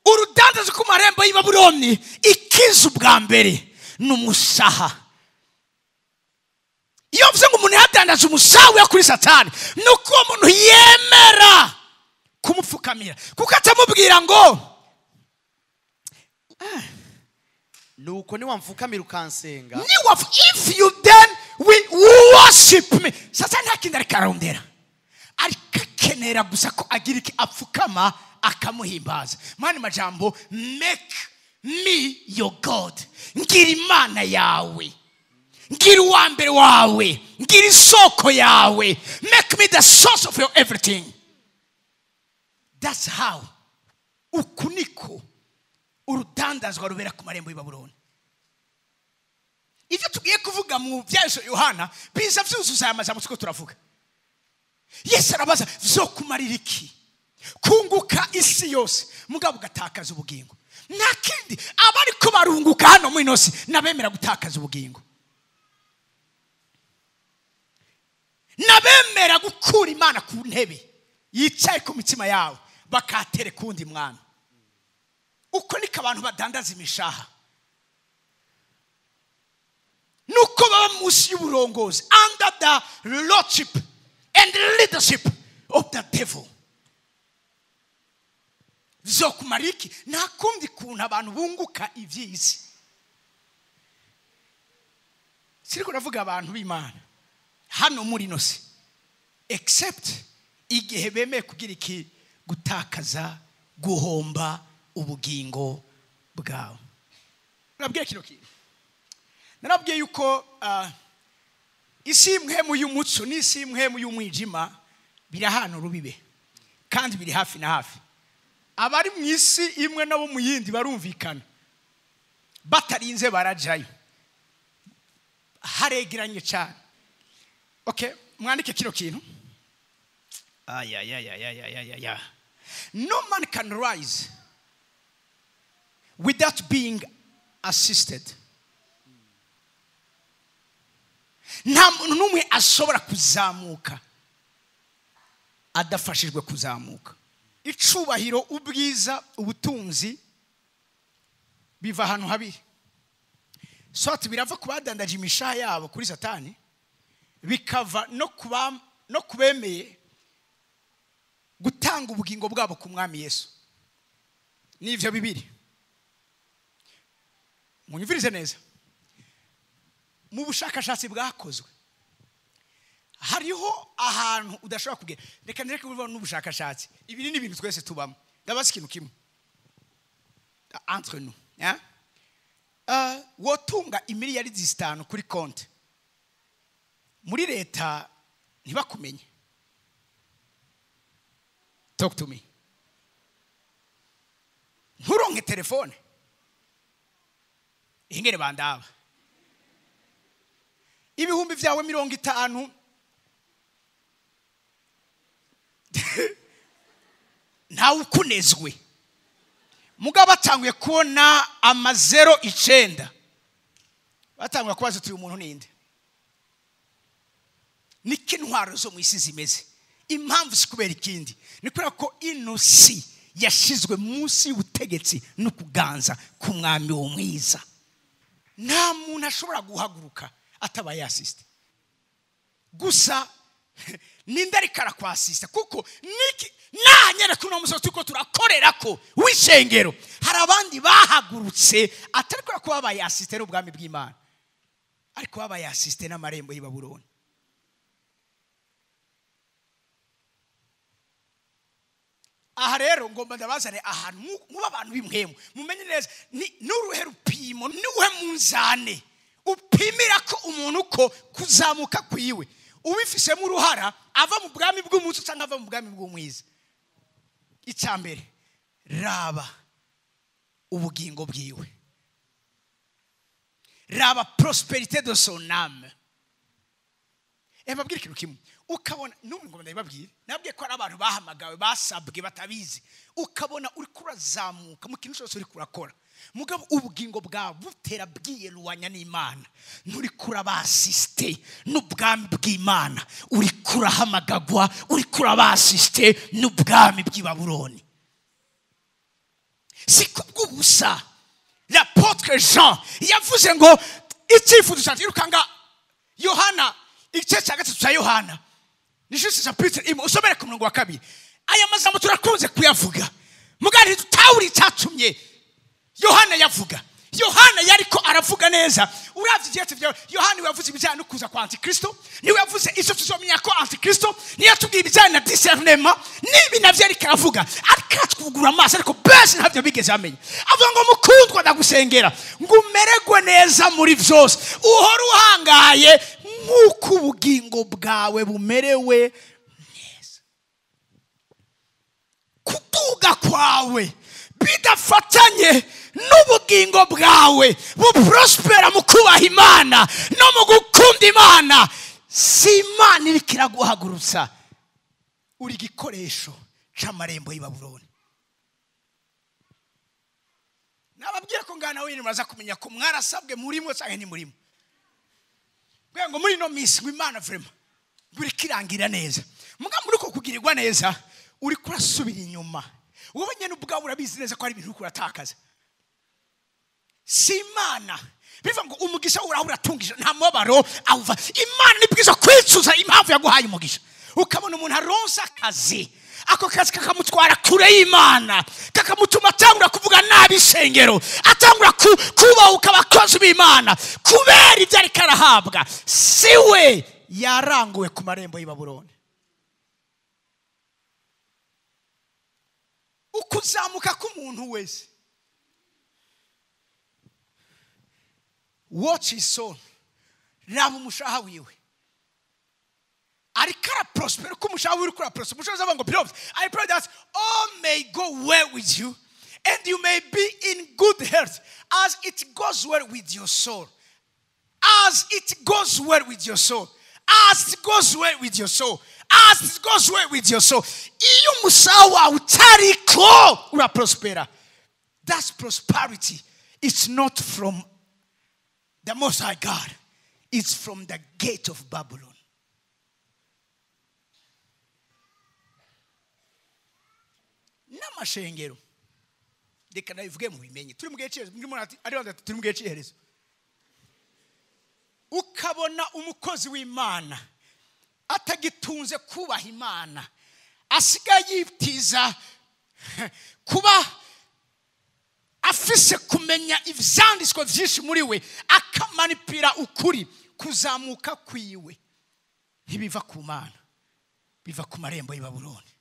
Urudandazo ku marembo y'i Babuloni ikiza ubwa mbere ni umusaha. Iyo mvuze ngo umuntu yadandaje umusaha we kuri Satani, ni uko uwo muntu yemera kumupfukamira, kuko atamubwira ngo nuko niwamfukamira ukansenga. If you then will worship me. Satani nta kindi ariko ararondera, ariko akenera gusa ko agira iki apfukama akamuhimbaza. Mani majambo, make me your God. Ngira Imana yawe, ngira uwa mbere wawe, ngira isoko yawe. Make me the source of your everything. That's how uku niko urudandazwa rubera ku marembo y'i Babuloni. Ivyo tugiye kuvuga mu bya Yohana biza vyuzuza aya majambo tuko turavuga. Yesu arabaza vyokumarira iki kunguka isi yose mugabo ugatakaza ubugingo? Nta kindi abariko barunguka hano mu inosi nabemera gutakaza ubugingo, nabemera gukura Imana ku ntebe yicaye ku mitima yawe bakatere kundi mwana. Uko niko abantu badandaza imishaha, nuko baba munsi y'uburongozi, under the lordship and leadership of the devil. Vyokumara iki? Nta kundi kuntu abantu bunguka ivy'isi. Siriko navuga abantu b'Imana hano muri ino si, except igihe bemeye kugira iki? Gutakaza, guhomba ubugingo bwawe. Nabwiye kino kintu, narabwiye yuko isi imwe y'umuco n'isi imwe y'umwijima birahana urubibe, kandi biri hafi na hafi. Abari mu isi imwe nabo mu yindi barumvikana, batarinze barajayo, haregeranye cyane. Okay, mwandike kino kintu. Ayayayayayaya. No man can rise without being assisted. Nta muntu n'umwe ashobora kuzamuka adafashijwe kuzamuka. Icubahiro, ubwiza, ubutunzi biva ahantu habiri. Soit birava ku badandaje imishaha yabo kuri Satani, bikava no kubemeye gutanga ubugingo bwabo ku mwami Yesu. Nivyo bibiri. Munyumvirize neza. Mu bushakashatsi bwakozwe hariho ahantu udashobora kugera. Reka ndereke kuvuga n'ubushakashatsi, ibi ni ibintu twese tubamo. Ndabaza ikintu kimwe entre nous, hein? Wotunga imiliyari 5 kuri konti muri leta ntibakumenye. Talk to me. Nturonke telefone ingere bandaba ibihumbi vyawe 50 ntawe ukunezwe. Mugabo batanguye kubona amazero 9, batanguye kubaza uti uyu muntu ninde? Niki intwaro zo mu isi zimeze? Impamvu si kubera ikindi, ni kubera ko ino si yashizwe munsi y'ubutegetsi no kuganza ku mwami wo mwiza. Nta muntu ashobora guhaguruka atabaye assist. Gusa ninde ariko arakwasista? Kuko niki nanyere kuno musozi tuko turakorera ko w'ishengero, hari abandi bahagurutse atari kubera ko babaye assisté n'ubwami bw'Imana, ariko babaye assisté n'amarembo y'i Babuloni. Aha rero ngomba ndabazane ahantu muba abantu b'imwemu, mumenye neza ni n'uruhe rupimo, n'uhe munzane upimira ko umuntu ko kuzamuka kwiwe ubifisemo uruhara ava mu bwami bw'umunsi cyangwa ava mu bwami bw'umwiza. Icyambere, raba ubugingo bwiwe, raba prosperité de son âme. Babwira ikintu kimwe, ukabona n'ubu ngomba ndabibabwira, nabwiye ko ari abantu bahamagawe basabwe batabizi, ukabona uri kurazamuka mu kintu cyose uri kurakora, mugabo ubugingo bwawe butera bwiyeruwanya n'Imana, nturi kurabasiste n'ubwami bw'Imana, uri kurahamagagwa, uri kurabasiste n'ubwami bw'i Babuloni. Si kubw'ubusa l'apôtre Jean yavuze ngo icyifuzo cyanjye, irukanga Yohana igice cya 3 cya Yohana ni juste chapitre imwe, usomere ku murongo wa 2. Aya majambo turakunze kuyavuga, mugari tutawuri cyatumye Yohana yavuga. Yohana yariko aravuga neza. Uravye igihe byawe, Yohana yavuze ibijyanye no kuza kwa Antikristo, niwe yavuze icyo tuzomenya ko Antikristo, niyo yatubwiye ibijyanye na discernement, nibi navyo ariko aravuga, ariko atwugura amaso, ariko bese ntabyo bigeze amenya. Avuga ngo mukundwa ndagusengera ngo umererwe neza muri vyose, uhore uhangaye nk'uko ubugingo bwawe bumerewe neza. Kuduga kwawe bidafatanye n'ubugingo bwawe buprospera mu kubaha Imana no mu gukunda Imana, si Imana iriko iraguhagurutsa, uri igikoresho c'amarembo y'i Babuloni. Nababwira ko ngana wenyine muraza kumenya ko mwarasabwe murimo canke ntimurimo. Kugira ngo muri ino minsi ngo Imana vraiment ngo iriko irangira neza, muga muri uko kugirirwa neza uri kurasubira inyuma. Wowe nyene ubwawe urabizi neza ko ari ibintu uriko uratakaza. Si Imana bivuga ngo umugisha uraho uratungije nta mubabaro awuva. Imana ni bwiza kwicuza impamvu yaguhaye umugisha. Ukabona umuntu aronsa akazi, ako kazi kakamutwara kure y'Imana, kakamutuma atangura kuvuga nabi ishengero, atangura kubahuka abakozi b'Imana kubera ibyo ariko arahabwa. Siwe yaranguwe ku marembo y'i Babuloni. Ukuzamuka k'umuntu wese, watch his soul, raba umushaha wiwe ariko araprospera uko umushaha wiwe uriko uraprospera. Umushaha uzavuga ngo beloved, I pray that all may go well with you and you may be in good health as it goes well with your soul. As it goes well with your soul. As it goes well with your soul. As it goes well with your soul. Iyo umusaya wawe utariko uraprospera. That's prosperity. It's not from the Most High God. It's from the gate of Babylon. N'amashengero. Reka nabivuge mu bimenye. Turi mu gihe cy'iherezo. Turi mu gihe cy'iherezo. Ukabona umukozi w'Imana atagitunze kubaha Imana, asigaye yitiza kuba afise kumenya ivyanditswe vyinshi muri we, akamanipira ukuri kuzamuka kwiwe. Ntibiva ku Mana, biva ku marembo y'i Babuloni.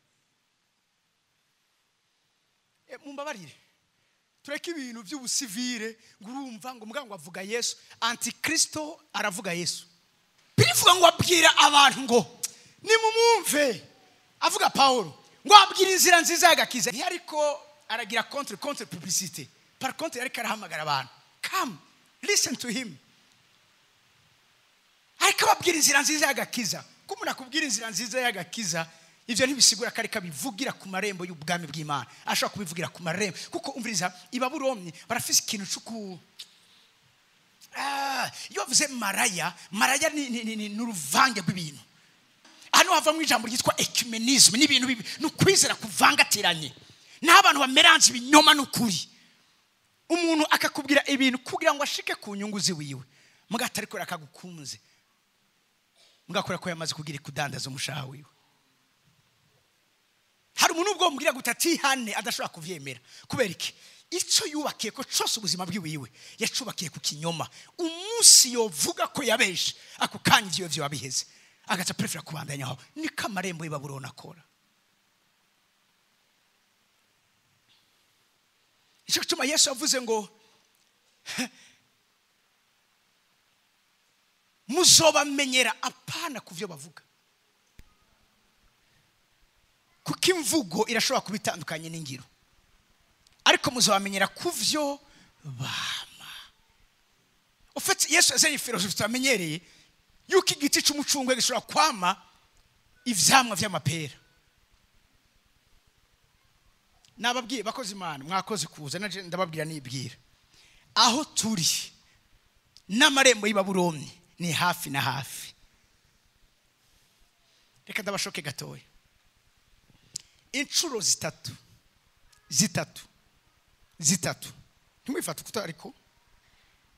Mumbabarire, tureke ibintu by'ubusivire ngo urumva ngo muganga avuga Yesu, Antikristo aravuga Yesu. Bivuga ngo abwira abantu ngo nimumumve, avuga Paulo ngo abwira inzira nziza y'agakiza. Ariko aragira contre publicité. Par contre ariko arahamagara abantu, come listen to him. Ariko ababwira inzira nziza y'agakiza. Ko umuntu akubwira inzira nziza y'agakiza, ivyo ntibisigura ko ariko abivugira ku marembo y'ubwami bw'Imana. Ashobora kubivugira ku marembo kuko umviriza, i Babuloni barafise ikintu cy'uku iyo bavuze maraya, maraya ni uruvange rw'ibintu. Hano havamo ijambo ryitwa ecumenisme, ni ibintu ni ukwizera kuvangatiranye, n'abantu bameranje ibinyoma n'ukuri. Umuntu akakubwira ibintu kugira ngo ashike ku nyungu ziwiwe, mugata ariko akagukunze, mugakora ko yamaze kugira kudandaza umushaha wiwe. Hari umuntu ubwo mubwira gutatihane adashobora kuvyemera. Kubera iki? Ico yubakiye ko cyose ubuzima bwiwiwe yacubakiye ku kinyoma. Umunsi yovuga ko yabeshe, ako kanya ivyo vyo babiheze, agaca prefera kubandanya aho. Niko amarembo y'i Babuloni akora. Ico gituma Yesu yavuze ngo muzobamenyera apana kuvyo bavuga, kuko imvugo irashobora kuba itandukanye n'ingiro, ariko muzobamenyera kuvyo bama. Ufite Yesu yazanye filosofi tutamenyereye yuko igiti cy'umucungwe gishobora kwama ivyamwa vy'amapera. Nababwiye bakoze Imana, mwakoze kuza, naje ndababwira nibwira aho turi n'amarembo y'i Babuloni ni hafi na hafi. Reka ndabashoke gatoya. Inshuro zitatu ntimwifate kuko ariko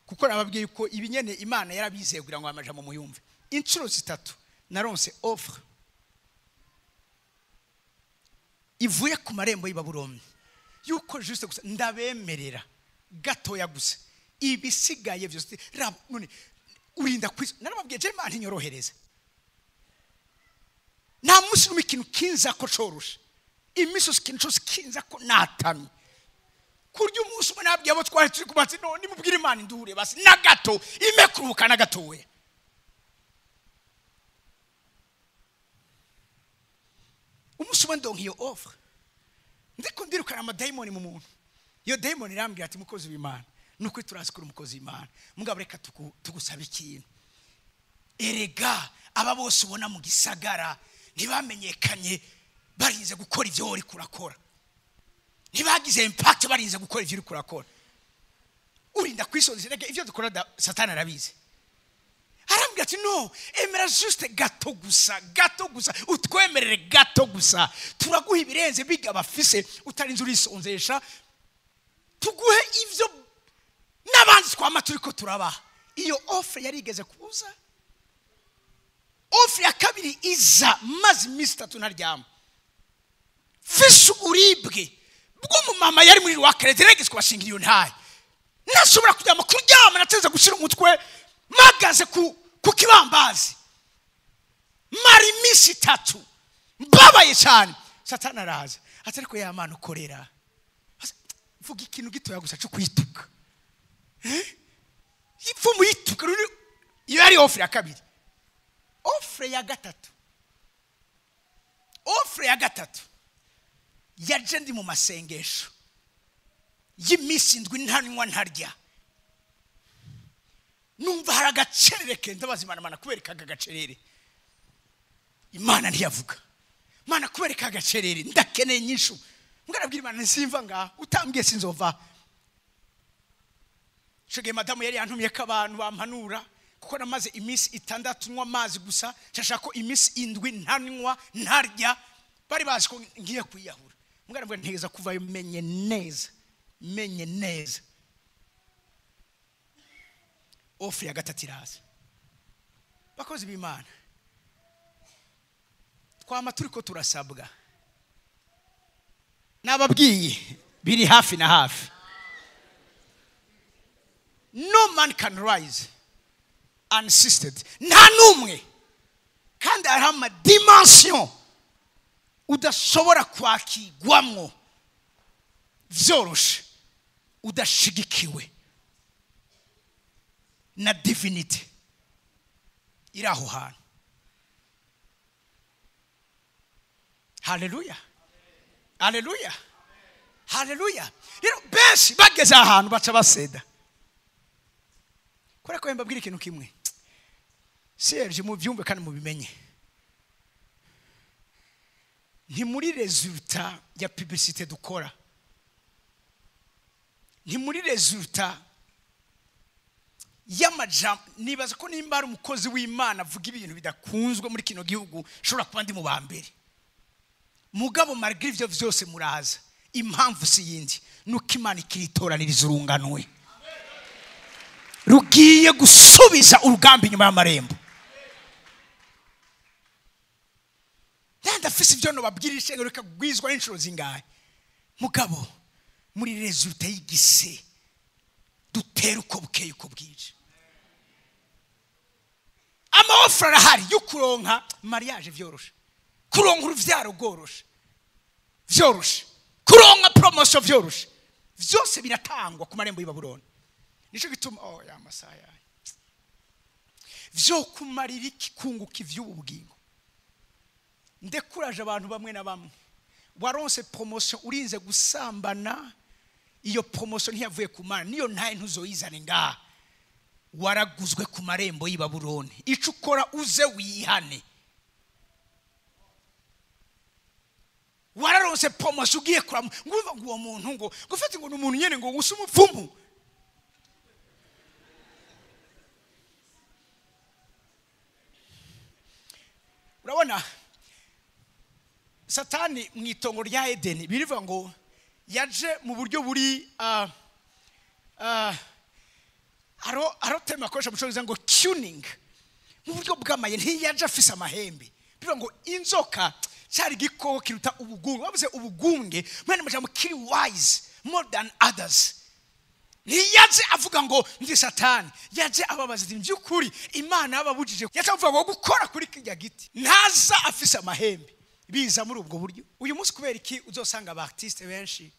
kuko nababwiye yuko ibinyene Imana yarabizeye kugira ngo amajambo muyumve. Inshuro zitatu naronse offre ivuye ku marembo y'i Babuloni yuko juste gusa ndabemerera gatoya gusa, ibisigaye byose none urinda kwizo. Narababwiye je Imana inyorohereza, nta munsi n'umwe ikintu kinza ko coroshe, imisozi ikintu cyose kinza ko natamye. Kurya umunsi umwe nabwiye abo twari turi kubatsi, none nimubwire Imana induhure basi na gato ime kuruhuka na gatoya. Umunsi umwe ndonka iyo offre, ndiko ndirukana amadayimoni mu muntu. Iyo dayimoni irambwira ati mukozi w'Imana, nuko turazi kuri umukozi w'Imana, mugabo reka tugusaba ikintu. Erega aba bose ubona mu gisagara ntibamenyekanye barinze gukora ivyo uri kurakora, ntibagize impact barinze gukora ivyo uri kurakora. Urinda kwisonzera ivyo dukora, Satani arabizi. Arambwira ati no, emera juste gato gusa, gato gusa, utwemerere gato gusa, turaguha ibirenze biga bafise utarinze urisonzesha, tuguhe ivyo n'abandi twama turiko turabaha. Iyo offre yarigeze kuza. Offre ya kabiri iza maze iminsi itatu ntaryama, mfise uburibwe bw'umumama yari muri Rwakerete, regeze kubashinga iyo ntaye, ntashobora kuryama, kuryama nateze gushira umutwe mpagaze ku kibambazi, mara iminsi itatu mbabaye cyane. Satani araza ati ariko ya Mana ukorera, vuga ikintu gitoya gusa cyo kwituka, ipfumu yituka. Iyo yari offre ya kabiri. Offre ya gatatu, offre ya gatatu yaje ndi mu masengesho y'iminsi indwi ntanywa ntarya, numva hari agacerere ke, ndabaza Imana, Mana kubereka aka gacerere. Imana ntiyavuga. Mana kubereka agacerere ndakeneye nyishu. Ngarabwira Imana simva ngaha utambwiye sinzova. Shege madamu yari yantumye ko abantu bampanura kuko namaze iminsi 6 nywa amazi gusa, nshaka ko iminsi 7 ntanywa ntarya, bari bazi ko ngiye kwiyahura. Ngarabwira ntegeza kuvayo menye neza, menye neza. Ofu ya gatatu iraza. Bakozi b'Imana, twama turiko turasabwa. Nababwiye biri hafi na hafi. No man can rise unassisted. Nta numwe. Kandi hari ama dimension udashobora kwakigwamwo vyoroshe udashigikiwe na divinity iri aho hantu. Haleluya, haleluya, haleluya. Rero benshi bageze ahantu baca baseda. Kubera ko mbabwira ikintu kimwe, Serge mubyumve kandi mubimenye, nti muri resultat ya publicité dukora, nti muri resultat y'amajambo. Nibaza ko nimba ari umukozi w'Imana avuga ibintu bidakunzwe muri kino gihugu, shobora kuba ndi mu ba mbere. Mugabo malgré ivyo vyose muraza, impamvu si yindi nuko Imana ikiritoraniriza urunganwe rugiye gusubiza urugamba inyuma y'amarembo. Ndafise ivyo no babwira ishengero rikagwizwa n'inshuro zingahe. Mugabo muri resultat y'igise dutera uko bukeye uko bwije. Amaofra arahari yo kuronka mariage vyoroshe, kuronka uruvyaro rworoshe vyoroshe, kuronka promotion vyoroshe, vyose biratangwa ku marembo y'Ibabuloni. Nico gituma oh ya masaya vyo kumarira iki kunguka ivy'ubu bugingo. Ndekuraje abantu bamwe na bamwe waronse promotion urinze gusambana, iyo promotion ntiyavuye ku Mana, niyo ntaye ntuzoyizane ngaha. Waraguzwe ku marembo y'Ibabuloni. Ico ukora uze wihane. Wararonse promotion ugiye kuramu nguva ngo uwo muntu ngo gufata ngo umuntu nyene ngo gusa umupfumu. Urabona Satani mu itongo rya Edeni birivuga ngo yaje mu buryo buri aro tema akoresha mu cyongereza ngo tuning, mu buryo bw'amaye. Ntiyaje afise amahembe. Bivuga ngo inzoka cyari igikoko kiruta ubugunge. Bavuze ubugunge mwene majambo kiri wise more than others. Ntiyaje avuga ngo ndi Satani, yaje ababaza ati by'ukuri Imana yababujije, yaje avuga ngo gukora kuri kirya giti. Ntaza afise amahembe. Biza muri ubwo buryo. Uyu munsi kubera iki uzosanga aba artiste benshi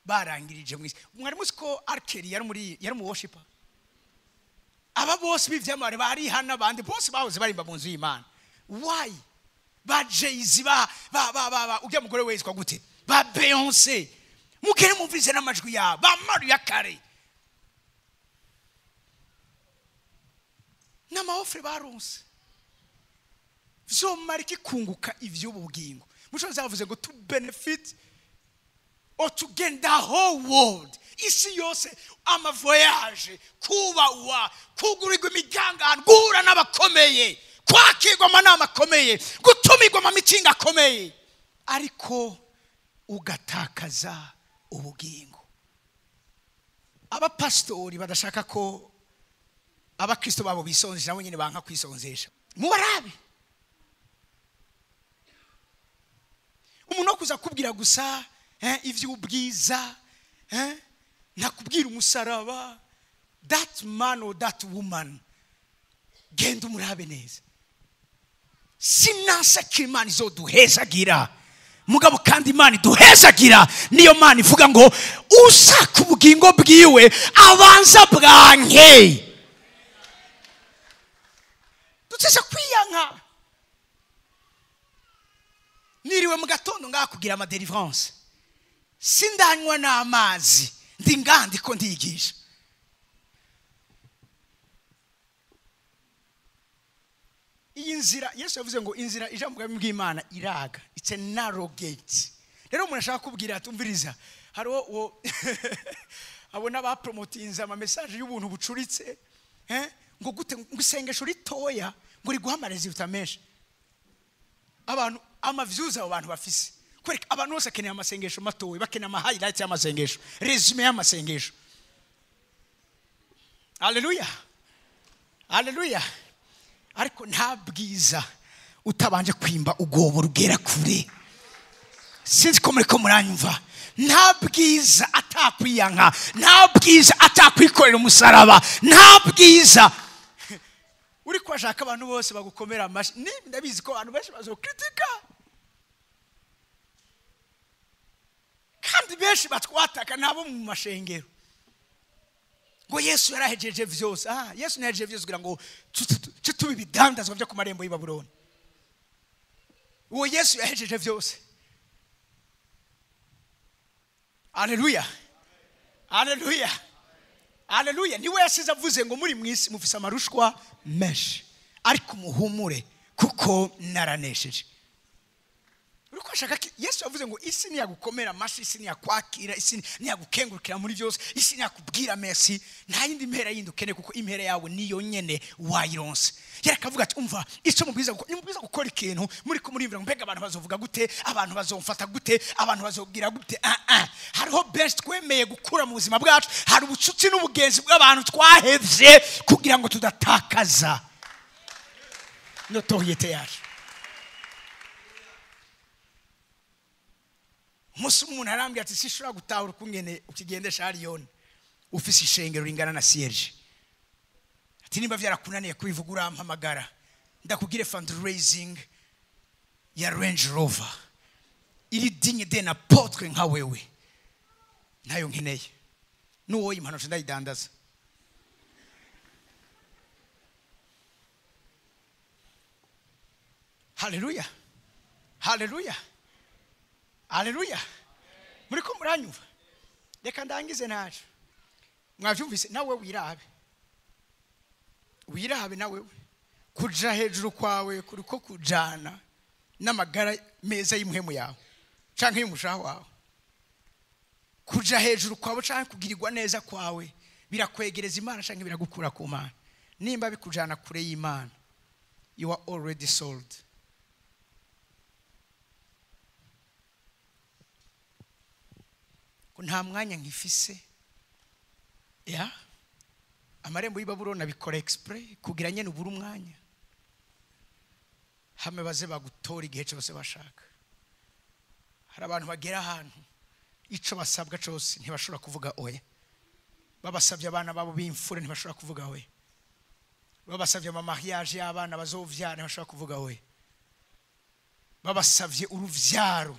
barangirije mwisi. Mwari muzi ko Arkeli yari mu worshiper. Aba bose b'ivyamare bari hana abandi bose bahoze barimba mu nzu y'Imana. Why? Ba Jay-Z ba ba ba ba ujya mugore wezwa gute? Ba Beyonce. Mukere mumvise n'amajwi ya ba Mariah Carey. N'amaofre baronse. Vyomara iki kunguka ivy'ubu bugingo. Muco zavuze ngo to benefit or to gain the whole world. Isi yose ama voyage, kubawa, kugurirwa imiryango, guhura n'abakomeye, kwakirwa amanama akomeye, gutumirwa amamitingi akomeye, ariko ugatakaza ubugingo. Abapastori badashaka ko abakristo babo bisonzesha, nabo nyine banka kwisonzesha. Mubarabe. Umuntu kuza kubwira gusa ivy'ubwiza, nakubwira umusaraba, that man or that woman, genda umurabe neza. Sinansa ko Imana izoduhezagira, mugabo kandi Imana iduhezagira niyo Mana ivuga ngo ushaka ubugingo bwiwe abanza bwanke. Dutse kwiyanka. Niriwe mu gatondo ngakugira ama deliverance, sindanywa n'amazi, ndi ngandi ko ndiyigisha. Iyi nzira Yesu yavuze ngo inzira ija mu bwami bw'Imana iraga, it's a narrow gate. Rero umuntu ashaka kubwira atumviriza, hariho uwo abona bapromotinze ama message y'ubuntu bucuritse, ngo gute ngo isengesho ritoya ngo riguha amaresultat menshi. Abantu ama views abo bantu bafise, kwereka abantu bose akeneye amasengesho matoya, bakeneye ama highlights y'amasengesho, resume y'amasengesho. Haleluya, haleluya. Ariko nta bwiza utabanje kwimba ugobo rugera kure. Sinzi ko muri ko muranyumva. Nta bwiza atakwiyanka, nta bwiza atakwikorera umusaraba, nta bwiza uri kwashaka abantu bose bagukomera amashi. Ni ndabizi ko abantu benshi bazokritika, kandi benshi batwataka nabo mu mashengero ngo Yesu yarahejeje vyose. Yesu ntiyahejeje vyose kugira ngo tutubi bidandazwa byo ku marembo y'i Babuloni. Uwo Yesu yahejeje vyose. Haleluya, haleluya, haleluya. Niwe yasize avuze ngo muri mwisi mufise amarushwa menshi, ariko muhumure kuko naranesheje. Uriko ashaka Yesu yavuze ngo isi ntiyagukomera amashi, isi ntiyakwakira, isi ntiyagukengurukira muri byose, isi ntiyakubwira merci, nta yindi mpera yindi ukeneye kuko impera yawe niyo nyene wayironse. Yarakavuga ati umva icyo mubwiza gukora, nimubwiza gukora ikintu muri ko muriyumvira ngo mbega abantu bazovuga gute, abantu bazomfata gute, abantu bazobwira gute. Hariho benshi twemeye gukura mu buzima bwacu, hari ubucuti n'ubugenzi bw'abantu twahevye kugira ngo tudatakaza notoriété yacu. Umunsi umuntu arambwira ati sishobora gutahura ukungene ukigendesha hariyoni ufise ishengero ringana na siege. Ati nimba vyarakunaniye kubivuga urampamagara ndakugire fundraising ya Range Rover iri digne d'un apôtre nka wewe, ntayo nkeneye, n'uwo impanuro ndayidandaza. Haleluya, haleluya, haleluya. Muri ko muranyumva? Reka ndangize naje. Mwavyumvise? Nawe wirabe, wirabe nawe kuja hejuru kwawe kuriko kujana n'amagara meza y'imhemu yawe canke y'umushaha wawe. Kuja hejuru kwawe canke kugirirwa neza kwawe birakwegereza Imana canke biragukura ku Mana. Nimba bikujana kure y'Imana, you are already sold. Nta mwanya nkifise ya amarembo y'Ibabuloni abikora express kugira nyene ubura umwanya, hamwe baze bagutora igihe cyose bashaka. Hari abantu bagera ahantu ico basabwa cyose ntibashobora kuvuga oya. Babasabye abana babo b'imfura ntibashobora kuvuga oya. Babasabye ama mariage y'abana bazovyara ntibashobora kuvuga oya. Babasabye uruvyaro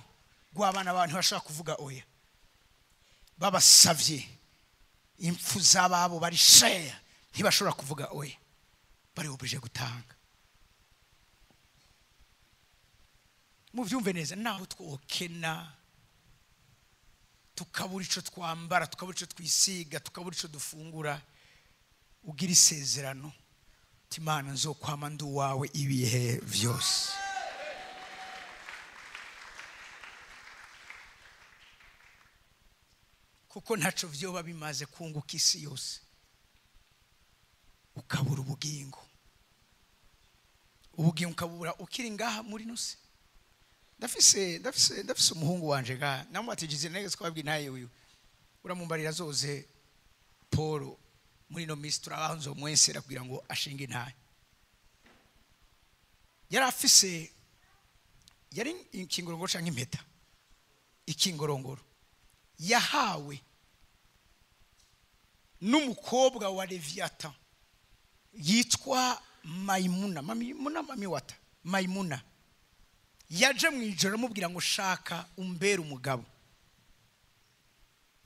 rw'abana babo ntibashobora kuvuga oya. Babasavye impfu z'ababo bari share ntibashobora kuvuga oya, bari obligé gutanga. Muvyumve neza, naho twokena tukabura ico twambara, tukabura ico twisiga, tukabura ico dufungura, ugira isezerano uti Imana nzokwama ndi uwawe ibihe vyose. Kuko ntaco vyoba bimaze kunguka isi yose ukabura ubugingo. Ubugingo ukabura ukiri ngaha muri nose. Ndafise umuhungu wanje ga namubatije nege twabwi naye uyu uramumbarira zoze Paul muri no misi turabanzo mwensera kugira ngo ashinge intaye. Yari afise yari ikingorongoro canke impeta, ikingorongoro yahawe n'umukobwa wa Leviathan yitwa Maimuna, Maimuna Mamiwata, Maimuna. Yaje mu ijoro amubwira ngo shaka umbere umugabo.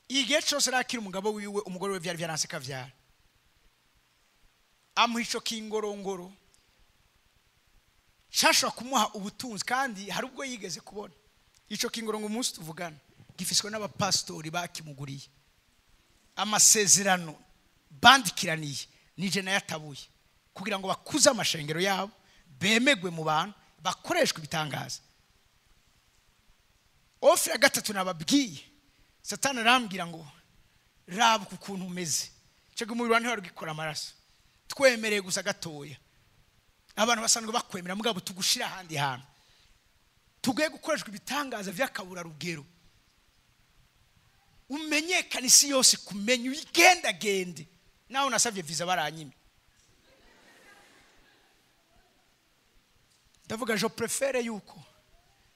Igihe cyose arakira umugabo wiwe, umugore we vyari vyaranse kavyara. Amuha ico kingorongoro cashobora kumuha ubutunzi, kandi hari ubwo yigeze kubona ico kingorongoro. Umunsi tuvugana gifiswe n'abapastori bakimuguriye amasezerano bandikiraniye nije nayatabuye kugira ngo bakuze amashengero yabo, Bemegwe mu bantu bakoreshwa ibitangaza. Offre ya gatatu nababwiye, Satani arambwira ngo raba ukuntu umeze. Cyo umubiri wawe ntiwarugikora amaraso. Twemereye gusa gatoya. Abantu basanzwe bakwemera mugabo tugushira ahandi hantu. Tugiye gukoreshwa ibitangaza by'akabura rugero. Umenyekana isi yose kumenya uyigenda gende. Nawe nasavye visa baranyimye. Ndavuga je préfère yuko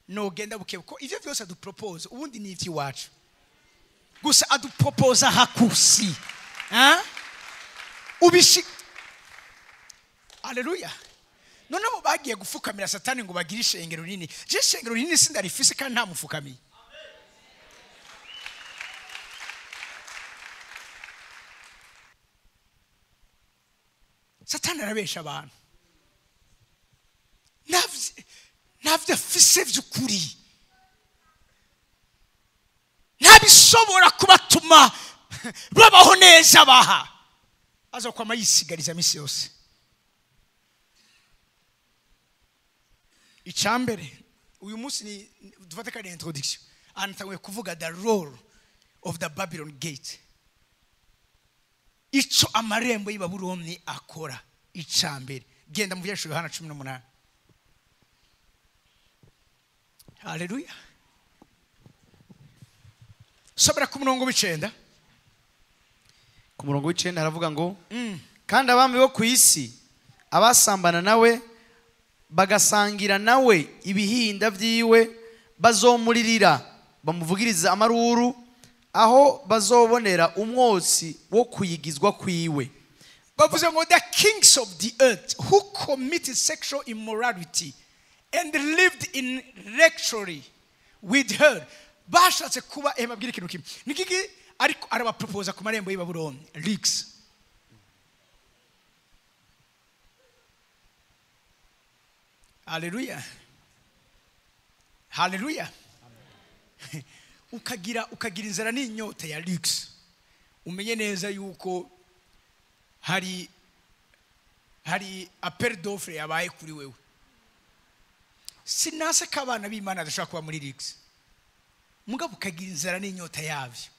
nogenda buke ko ivyo vyose adupropose ubundi ni ivyiwacu. Gusa adupropose hakusi. Hein? Ubishi. Haleluya. None abo bagiye gufukamira Satani ngo bagire ishengero rinini. Je ishengero rinini sindarifise kandi nta mufukamiye. Satani arabesha abantu. Navyo afise vy'ukuri. Ntabishobora kubatuma babaho neza baha. Azokwama yisigariza misi yose. Icambere uyu munsi ni dufate kandi introduction. Antanguye kuvuga the role of the Babylon gate. Ico amarembo y'Ibabuloni akora. Icambere genda mu vyasho Yohana 18. Haleluya. Sobera ku murongo w'icenda. Ku murongo w'icenda haravuga ngo kandi abami bo ku isi abasambana nawe bagasangira nawe ibihinda vyiwe bazomuririra bamuvugiriza amaruru aho bazobonera umwotsi wo kuyigizwa kwiwe. Bavuze ngo the kings of the earth who committed sexual immorality and lived in luxury with her. Bashatse kuba babwira ikintu kimwe. Nikiki ariko arabaproposa ku marembo y'Ibabuloni. Leaks. Haleluya. Haleluya. Ukagira inzara n'inyota ya luxe. Umenye neza yuko hari appel d'offre yabaye kuri wewe. Sinase kabana b'Imana adashobora kuba muri luxe. Mugabo ukagira inzara n'inyota yavyo,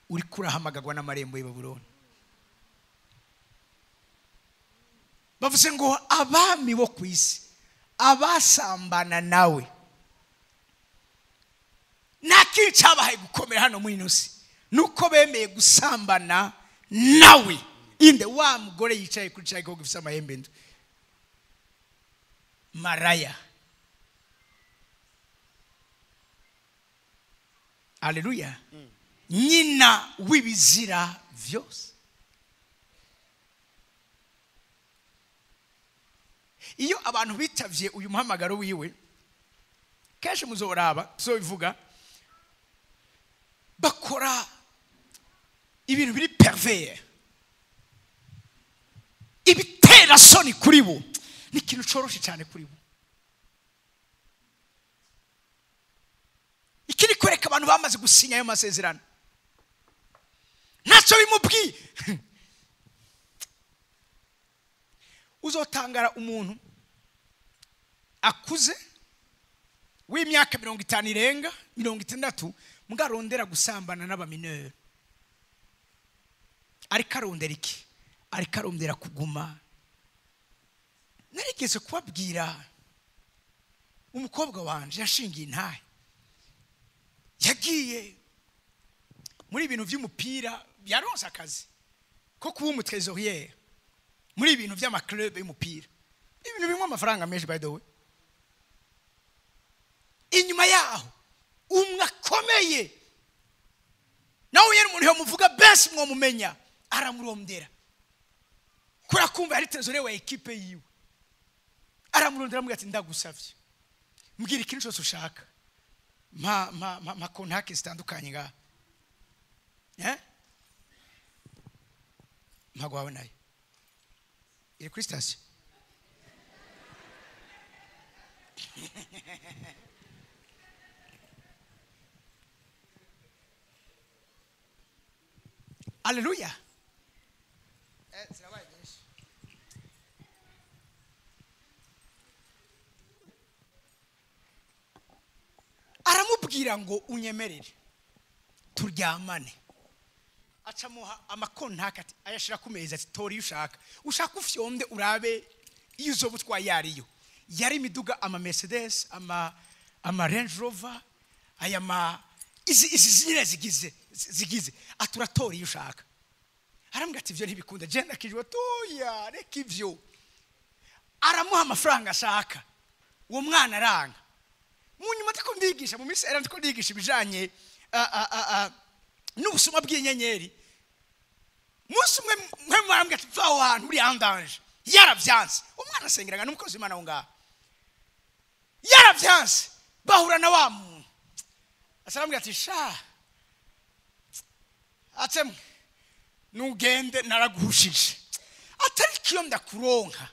uri kurahamagagwa n'amarembo y'Ibabuloni. Bavuze ngo abami bo ku isi abasambana nawe. Nta cyabahaye gukomera hano muri ino si nuko bemeye gusambana nawe. Inde wa mugore yicaye kuri cya gihugu gifite amahembe ndwi, maraya. Haleluya. Nyina w'ibizira vyose. Iyo abantu bitavye uyu muhamagaro wiwe, kenshi muzoraba tuzobivuga, bakora ibintu biri pervers, ibitera soni kuri bo, ni ikintu coroshe cyane kuri bo. Ikiri kwereka abantu bamaze gusinya ayo masezerano ntacyo bimubwiye. Uzotangara umuntu akuze w'imyaka 50 irenga 60 mugarondera gusambana n'abamineur. Ariko arondera iki? Ariko arondera kuguma. Narigeze kubabwira umukobwa wanje yashingiye intahe, yagiye muri ibintu by'umupira, yaronse akazi ko kuba umutrésorier muri ibintu by'amaclub y'umupira, ibintu bimwe amafaranga menshi by the way. Inyuma yaho umwe akomeye nawe yari umuntu yomuvuga best mwomumenya, aramurondera kura kumva ari trésorier wa equipe yiwe, aramurondera amubwira ati ndagusavye mbwira ikintu cyose ushaka, ma ma ma, ma contact zitandukanye nga mpagwawe nayo iri kuri station. Haleluya. Zirabaye nyinshi. Aramubwira ngo unyemerere turyamane. Acamuha amakontakati ayashira ku meza ati tora iyo ushaka, ushaka ufyonde urabe iyo uzoba utwaye ariyo. Yari imiduga ama Mercedes, ama Range Rover, aya ma izi nyine zigize aturatora iyo ushaka. Arambwira ati ivyo ntibikunda, je ndakijwe toya reka ivyo. Aramuha amafaranga ashaka, uwo mwana aranga. Mu nyuma ndiko ndigisha mu minsi era ndiko ndigisha ibijanye n'ubusuma bw'inyenyeri. Munsi umwe mwe marambwira ati va aho hantu uri en danger. Yaravyanse. Umwana asengeraga n'umukozi w'Imana aho ngaho. Yaravyanse. Bahura na wa muntu. Asarambwira ati sha atemwe nugende naraguhushije. Atari kiyo ndakuronka.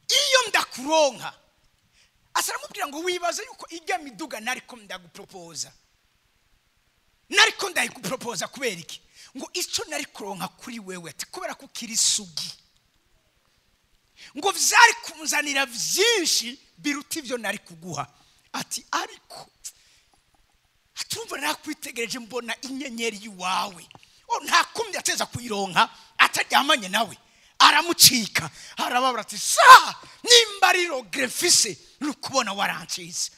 Iyo ndakuronka. Asaramubwira ngo wibaze yuko ijya miduga nariko ndagupropoza. Nariko ndayikupropoza kubera iki? Ngo ico nari kuronka kuri wewe ati kubera ko ukiri isugi. Ngo vyari kunzanira vyinshi biruta ivyo nari kuguha. Ati ariko atumva nakwitegereje mbona inyenyeri yiwawe. O nta kumye ateza kuyironka ataryamanye nawe. Aramucika arababura ati sa nimba ari grefise nukubona warancize.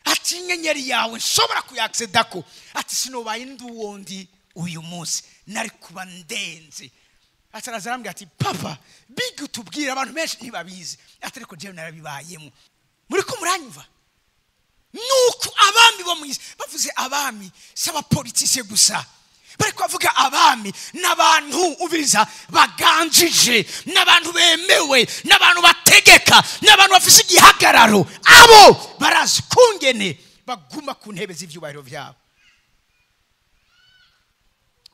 Ati inyenyeri yawe nshobora kuyaccedako. Ati sinobaye nduwondi uyu munsi nari kuba ndenze. Ataraza arambwira ati papa big utubwira abantu benshi ntibabizi. Ati ariko jewe narabibayemo. Muri ko muranyumva? Nuko abami bo mwisi bavuze abami si abapoliticiens gusa. Bari kuvuga abami n'abantu ubiriza baganjije, n'abantu bemewe, n'abantu bategeka, n'abantu bafise igihagararo. Abo barazi kungene baguma ku ntebe z'ivyubahiro vyabo.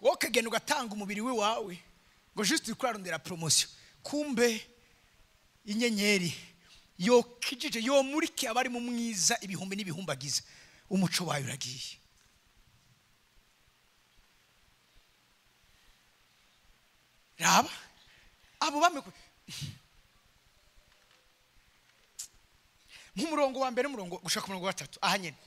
Wowe ukagenda ugatanga umubiri wawe ngo juste uriko urarondera promotion, kumbe inyenyeri yokijije yomurike abari mu mwiza ibihumbi n'ibihumbagiza, umuco wayo uragiye. Raba abo bame mu murongo wa mbere murongo gushaka umurongo wa 3 aha nyene.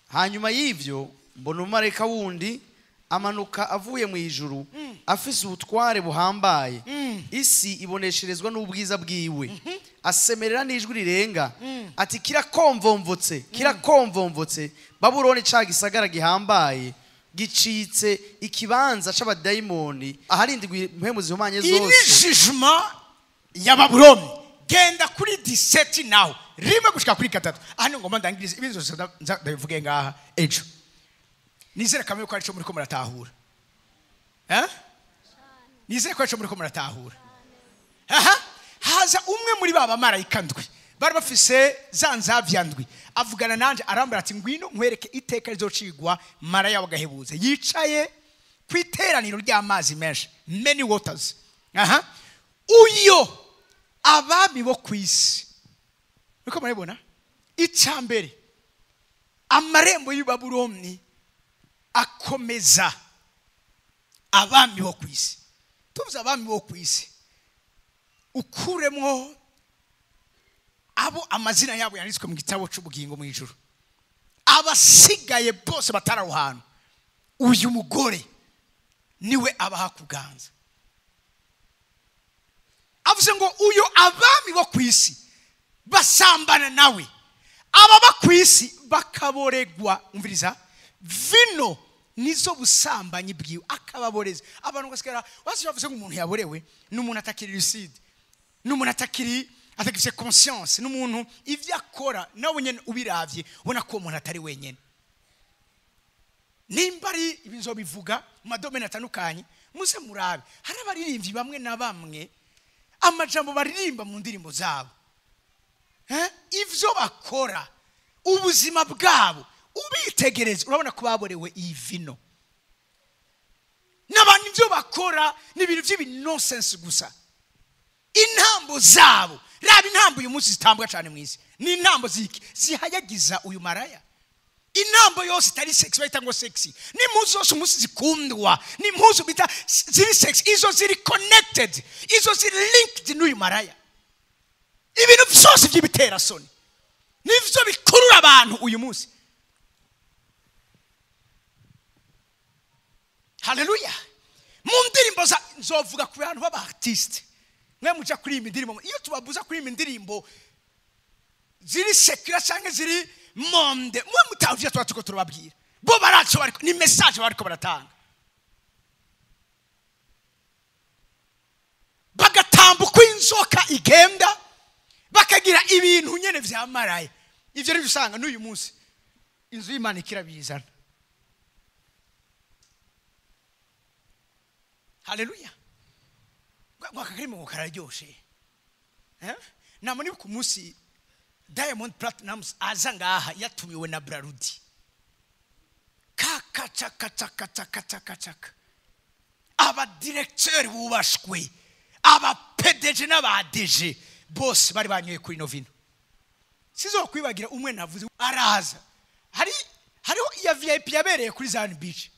Hanyuma y'ivyo mbona umumarayika wundi amanuka avuye mu ijuru afise ubutware buhambaye, isi ibonesherezwa n'ubwiza bwiwe. Asemerera n'ijwi rirenga ati kirakomvomvotse, kirakomvomvotse Babuloni ca gisagara gihambaye gicitse ikibanza c'abadayimoni aharindirwa impwemu zihumanye zose. Ini jugement ya Babuloni. Genda kuri 17 naho rimwe gushika kuri 3. Aha ngomba ndangirize ibintu zose ndabivuge ngaha ejo. Nizere kamwe ko arico muri ko muratahura. Nizere ko arico muri ko muratahura. Aha haza umwe muri baba marayika ndwi bari bafise za nzavya ndwi, avugana nanje arambara ati ngwino nkwereke iteka rizocigwa maraya wagahebuze yicaye ku iteraniro ry'amazi menshi, many waters. Aha uyo abami bo kwisi. Niko murabibona icambere amarembo y'Ibabuloni akomeza abami bo kwisi. Tuvuze abami bo kwisi ukuremwo abo amazina yabo yanditswe mu gitabo c'ubugingo mu ijuru, abasigaye bose batari aho hantu, uyu mugore niwe abaha kuganza. Avuze ngo uyu abami bo kwisi basambana nawe, ababa kwisi bakaboregwa. Umviriza, vino nizo busambanyi bwiwe akababoreza. Abantu gasigara wazi bavuze ngo umuntu yaborewe n'umuntu atakiri lucide, n'umuntu atakiri atagifise conscience, n'umuntu ivyo akora nawe nyene ubiravye ubona ko umuntu atari wenyene. Nimba ari ibinzo bivuga mu madomene atandukanye muze murabe, hari abaririmbyi bamwe na bamwe amajambo baririmba mu ndirimbo zabo, ivyo bakora ubuzima bwabo ubitegereze urabona ko baborewe iyi vino. N'abantu ivyo bakora ni ibintu by'ibinonsense gusa. Intambo zabo, raba intambo uyu munsi zitambwa cyane mwisi, ni intambo ziki zihayagiza uyu maraya. Intambo yose itari sexy bayita ngo sexy, ni impuzu zose umunsi zikundwa, ni impuzu bita ziri sexy, izo ziri connected, izo ziri linked n'uyu maraya. Ibintu byose by'ibiterasoni nivyo bikurura abantu uyu munsi. Haleluya. Mu ndirimbo nzovuga ku bantu b'aba artiste. Mwe muja kuri iyi ndirimbo, iyo tubabuza kuri iyi ndirimbo ziri sekira cyangwa ziri monde, mwe mutavye tuba tuko turababwira. Bo baraco bariko ni message bariko baratanga. Bagatambuka inzoka igenda, bakagira ibintu nyene vya maraya. Ivyo rero usanga n'uyu munsi inzu y'Imana ikirabizana. Haleluya. Gwakakarimo kararyoshe. Namoni ku munsi Diamond Platnumz aza ngaha yatumiwe na Brarudi. Kaka chaka chaka chaka chaka chaka. Aba directeur bubashwe, aba PDG n'aba DG bose bari banyoye kuri Novino. Sizokwibagira umwe navuze araza. Hariho iya VIP yabereye kuri Zion Beach.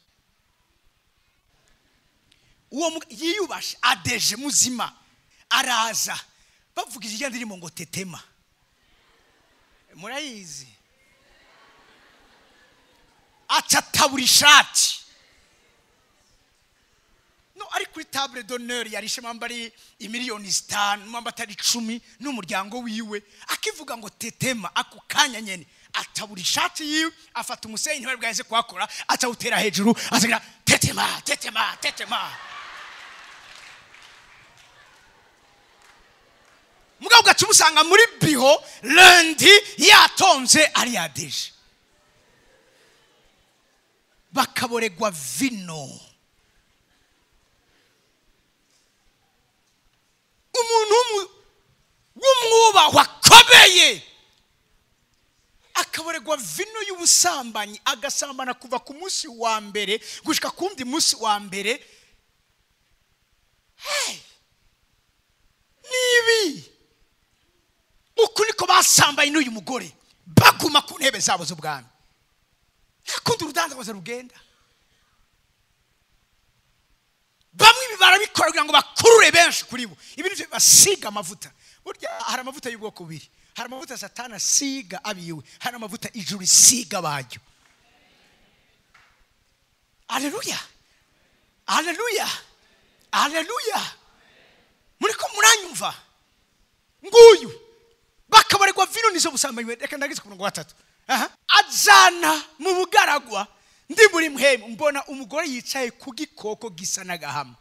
Uwo yiyubashe ADG muzima araza bavuga ijya ndirimo ngo tetema. Murayizi. Acatabura ishati. No ari kuri table d'honneur yarishe mambari imiliyoni 5 mamba atari 10 n'umuryango wiwe akivuga ngo tetema ako kanya nyene atabura ishati yiwe afata umusenyi ntibari bwaheze kwakora atawutera hejuru azagira tetema tetema tetema. Mugabo gacumusanga muri biho lundi yatonze ari yadeje. Bakaboregwa vino. Umuntu w'umwubahwa akomeye akaboregwa vino y'ubusambanyi, agasambana kuva ku munsi wa mbere gushika ku wundi munsi wa mbere. Hey! Nibi uku niko basambaye n'uyu mugore baguma ku ntebe zabo z'ubwami. Ntakundi urudanza rwose rugenda. Bamwe ibi barabikora kugira ngo bakurure benshi kuri bo. Ibi nivyo basiga amavuta. Burya hari amavuta y'ubwoko bubiri. Hari amavuta Satani asiga abiwe, hari amavuta ijuru isiga abaryo. Haleluya. Haleluya. Haleluya. Muriko muranyumva? Nguyu bakabaregwa vino nizo busambanyi. Reka ndagize ku murongo wa 3. Azana mu bugaragwa ndi muri mhemu mbona umugore yicaye ku gikoko gisa n'agahama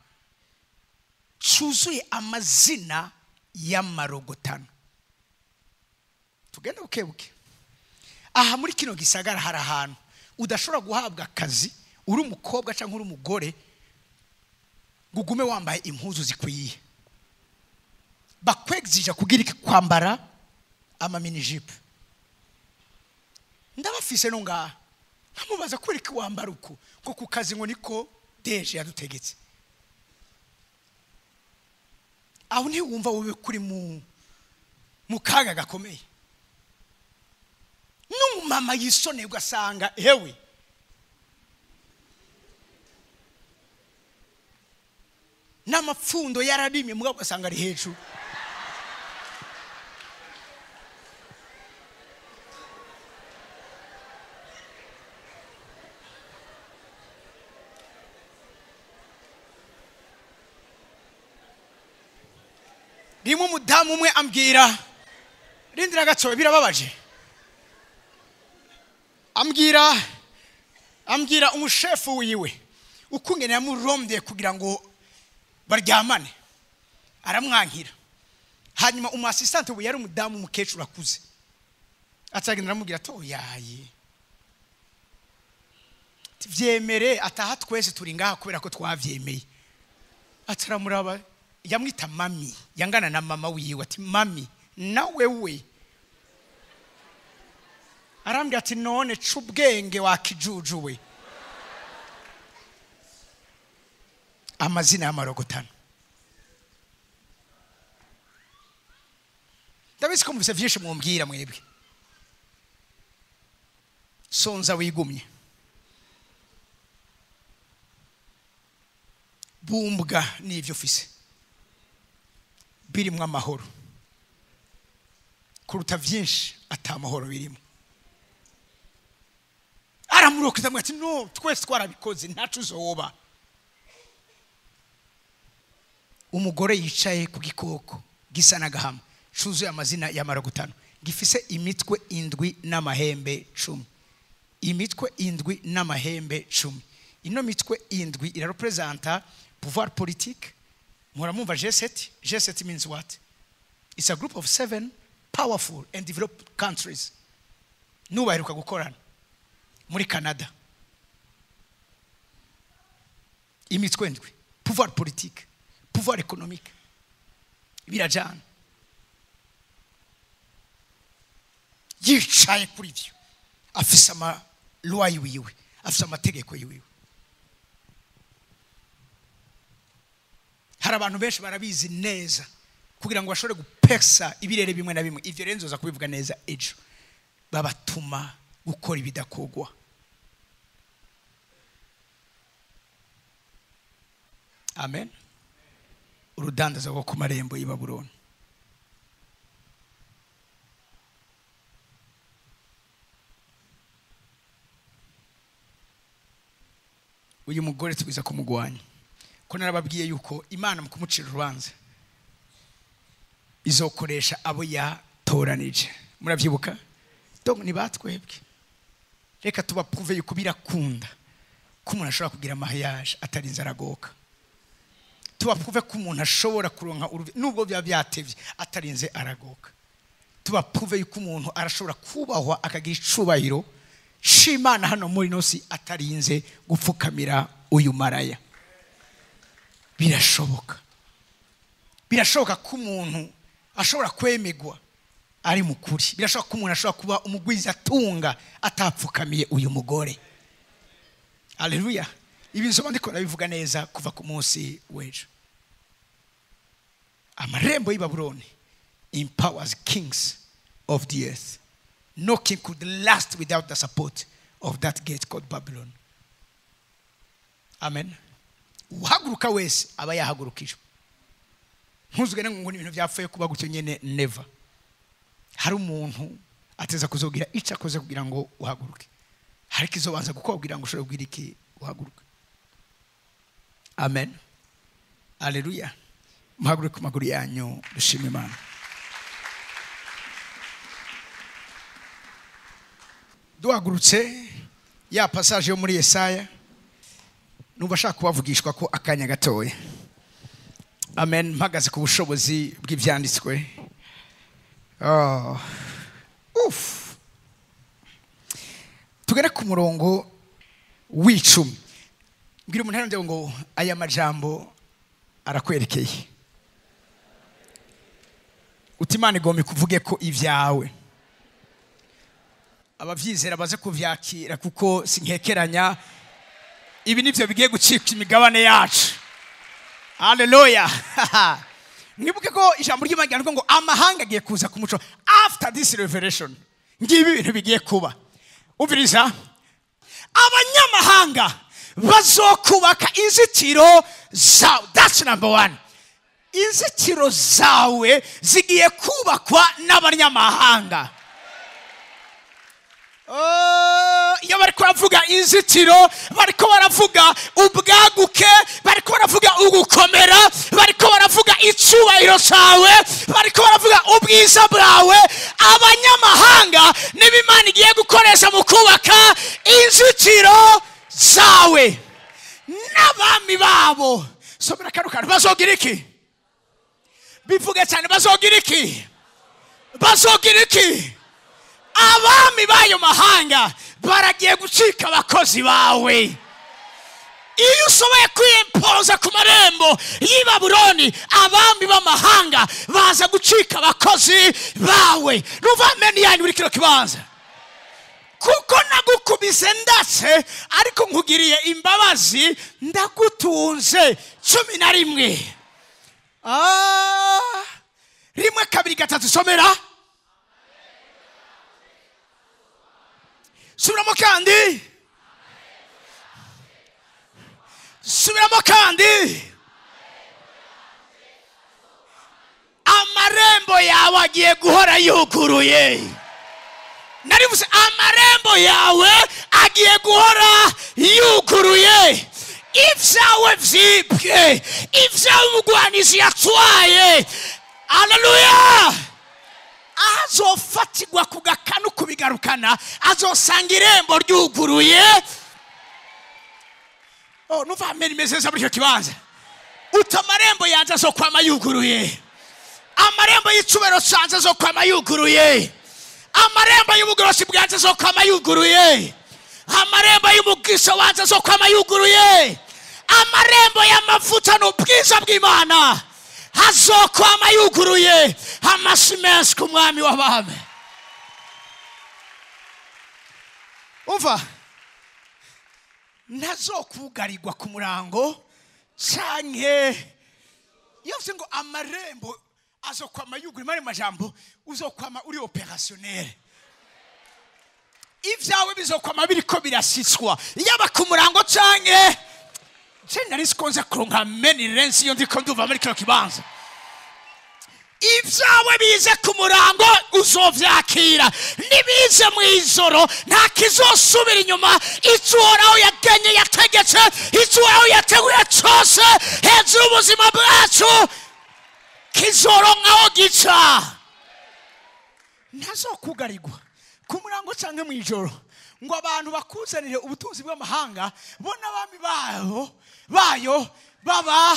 cyuzuye amazina y'amarogotano. Tugenda bukebuke. Aha muri kino gisagara hari ahantu udashobora guhabwa akazi uri umukobwa cyangwa uri umugore gugume wambaye impuzu zikwiye. Bakwegzija kugira iki kwambara ama mini jupe. Ndabafise no ngaha nkamubaza kubera iki wambara uko, ngo ku kazi ngo niko deje yadutegetse. Aho ntiwumva wowe kuri mu kaga gakomeye. N'umumama yisoneye ugasanga hewe n'amapfundo yararimye mugabo ugasanga ari hejuru. Rimwe umudamu umwe ambwira, rindira gatoya birababaje. Ambwira umushefu wiwe ukungene yamurombye kugira ngo baryamane, aramwankira. Hanyuma umu assistant we yari umudamu umukecuru akuze, atagenda aramubwira ati oyaye vyemere ataha twese turi ngaha kubera ko twavyemeye. Ataramuraba yamwita mami, yangana na mama wiwe, ati mami nawe we. Arambwira ati none cubwenge wakijuju we. Amazina y'amarogotano. Ndabizi ko muvise vyinshi mumbwira mwebwe. Sonza wigumye. Bumbwa n'ivyo ufise birimwo amahoro kuruta vyinshi ata mahoro birimo. Aramurokiza ati no twese twarabikoze ntacu uzoba. Umugore yicaye ku gikoko gisa n'agahama cuzuye amazina y'amaragutano, gifise imitwe 7 n'amahembe 10. Imitwe 7 n'amahembe 10. Ino mitwe 7 irarepresenta pouvoir politique. Muramumva G7. G7 means what? It's a group of 7 powerful and developed countries. Nubaheruka gukorana muri Canada. Imitwe 7, pouvoir politique, pouvoir économique, birajana. Yicaye kuri byo, afise ama loi yiwiwe, afise amategeko yiwiwe. Hari abantu benshi barabizi neza kugira ngo bashobore gupesa ibirere bimwe na bimwe. Ivyo rero nzoza kubivuga neza ejo. Babatuma gukora ibidakogwa. Amen. Urudandaza rwo ku marembo y'i Babuloni. Uyu mugore twiza kumugwanya, ko narababwiye yuko Imana mu kumucira urubanza izokoresha abo yatoranije. Muravyibuka? Donc ni batwebwe. Reka tubaprouve yuko birakunda ko umuntu ashobora kugira mariage atarinze aragoka. Tubaprouve ko umuntu ashobora kuronka nubwo byaba byatevye atarinze aragoka. Tubaprouve yuko umuntu arashobora kubahwa akagira icubahiro c'Imana hano muri nosi atarinze gupfukamira uyu maraya. Birashoboka. Birashoboka ko umuntu ashobora kwemegwa ari mukuri. Birashoboka ko umuntu ashobora kuba umugwiza atunga atapfukamiye uyu mugore. Haleluya. Ibi nzoma ndiko nabivuga neza kuva ku munsi w'ejo. Amarembo y'i Babuloni empowers kings of the earth. No king could last without the support of that gate called Babylon. Amen. Uhaguruka wese aba yahagurukijwe. Ntuzugene ngo ibintu byapfuye kuba gutyo nyene, never. Hari umuntu ateza kuzogira icyo akoze kugira ngo uhaguruke. Hari kizobanza gukobwira ngo ushobore kugira iki uhaguruke. Amen. Haleluya. Muhaguruke ku maguru yanyu dushime Imana. Duhagurutse ya passage yo muri Yesaya, numva ashaka kubavugishwa ko akanya gatoya. Amen. Mpagaze ku bushobozi bw'ibyanditswe. Oh. Uf. Tugere ku murongo w'icumi. Mbwira umuntu hano ngo aya majambo arakwerekeye. Uti Imana igomba ikuvuge ko ibyawe. Abavyizera baze kuvyakira kuko sinkekeranya ibi nivyo bigiye gucika imigabane yacu. Haleluya. Mwibuke ko ijambo ry'Imana ryandika ngo amahanga agiye kuza ku muco after this revelation. Ngibi ibintu bigiye kuba. Umviriza, abanyamahanga bazokubaka inzitiro zawe. That's number 1. Inzitiro zawe zigiye kubakwa n'abanyamahanga. Iyo bariko baravuga inzitiro, bariko baravuga ubwaguke, bariko baravuga ugukomera, bariko baravuga icubahiro cawe, bariko baravuga ubwiza bwawe. Abanyamahanga nibo Imana igiye gukoresha mu kubaka inzitiro zawe. N'abami babo, somera kano kantu, bazogira iki? Bivuge cyane, bazogira iki? Bazogira iki? Abami bayo mahanga baragiye gucika abakozi bawe. Iyo ushoboye kwimpoza ku marembo y'i Babuloni, abami b'amahanga baza gucika abakozi bawe. Numva amen yanyu muri kino kibanza. Kuko nagukubise ndatse, ariko nkugiriye imbabazi, ndagutunze. 11. 1 2 3 somera. Subiramo kandi. Subiramo kandi. Amarembo yawe agiye guhora yuguruye. Narivuze amarembo yawe agiye guhora yuguruye. Ibyawe vyibwe, ibyawe umugwanizi yatwaye, haleluya, azofatirwa ku gakanu kubigarukana, azosanga irembo ryuguruye. Oh, numva amen imeze neza muri icyo kibanza. Uta amarembo yanjye azokwama yuguruye, amarembo y'icubero canje azokwama yuguruye, amarembo y'ubugorosi bwanje azokwama yuguruye, amarembo y'umugisha wanje azokwama yuguruye, amarembo y'amavuta n'ubwiza bw'Imana azokwama yuguruye. Amashyi menshi ku mwami w'abami. Umva, ntazokugarirwa ku murango canke iyo uvuze ngo amarembo azokwama yuguruye, muri majambo uzokwama uri opérationnel. Ivyawe bizokwama biriko birasitswa, yaba ku murango canke je nari sikonze kuronka meni rensi iyo ndiko ndumva muri kino kibanza. Ibyawe bize ku murango uzovyakira, nibize mu ijoro nta kizosubira inyuma. Icyo Uhoraho yagenye yategetse, icyo Uhoraho yateguye cyose hejuru y'ubuzima bwacu kizoronkaho gica. Ntazokugarirwa ku murango canke mu ijoro ngo abantu bakuzanire ubutunzi bw'amahanga, bo n'abami babo bayo baba.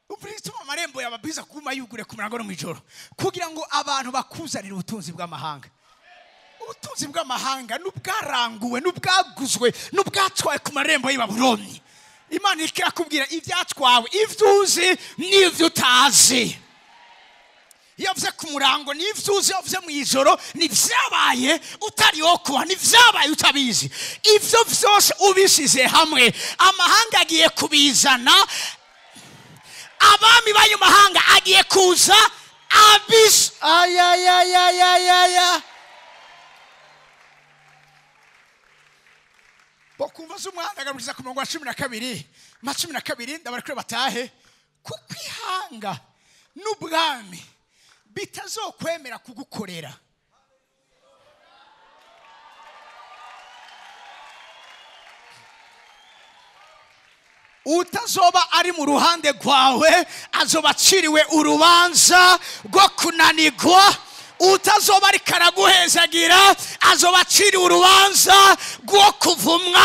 Ubrituma amarembo yababiza kuma yugure ku murango no mu ijoro kugira ngo abantu bakuzanire ubutunzi bw'amahanga. Ubutunzi bw'amahanga n'ubwaranguwe n'ubwaguzwe n'ubwatwawe ku marembo y'Ibabuloni. Imana ikirakubwira ibyatwawe, ivyuzi n'ivyo utazi. Iyo uvuze ku murango n'ivyo uzi, iyo uvuze mu ijoro n'ivyabaye utariho kuba, n'ivyabaye utabizi. Ivyo vyose ubishize hamwe, amahanga agiye kubizana, abami b'ayo mahanga agiye kuza abis. Ayayayayaya. Bokumva z'umwanda agarukiriza ku murongo wa 12, ma 12 ndabarekure batahe, kuko ihanga n'ubwami bitazokwemera kugukorera. Utazoba ari mu ruhande rwawe azoba aciriwe urubanza rwo kunanigwa. Utazoba ari karaguhezagira azoba aciriwe urubanza rwo kuvumwa.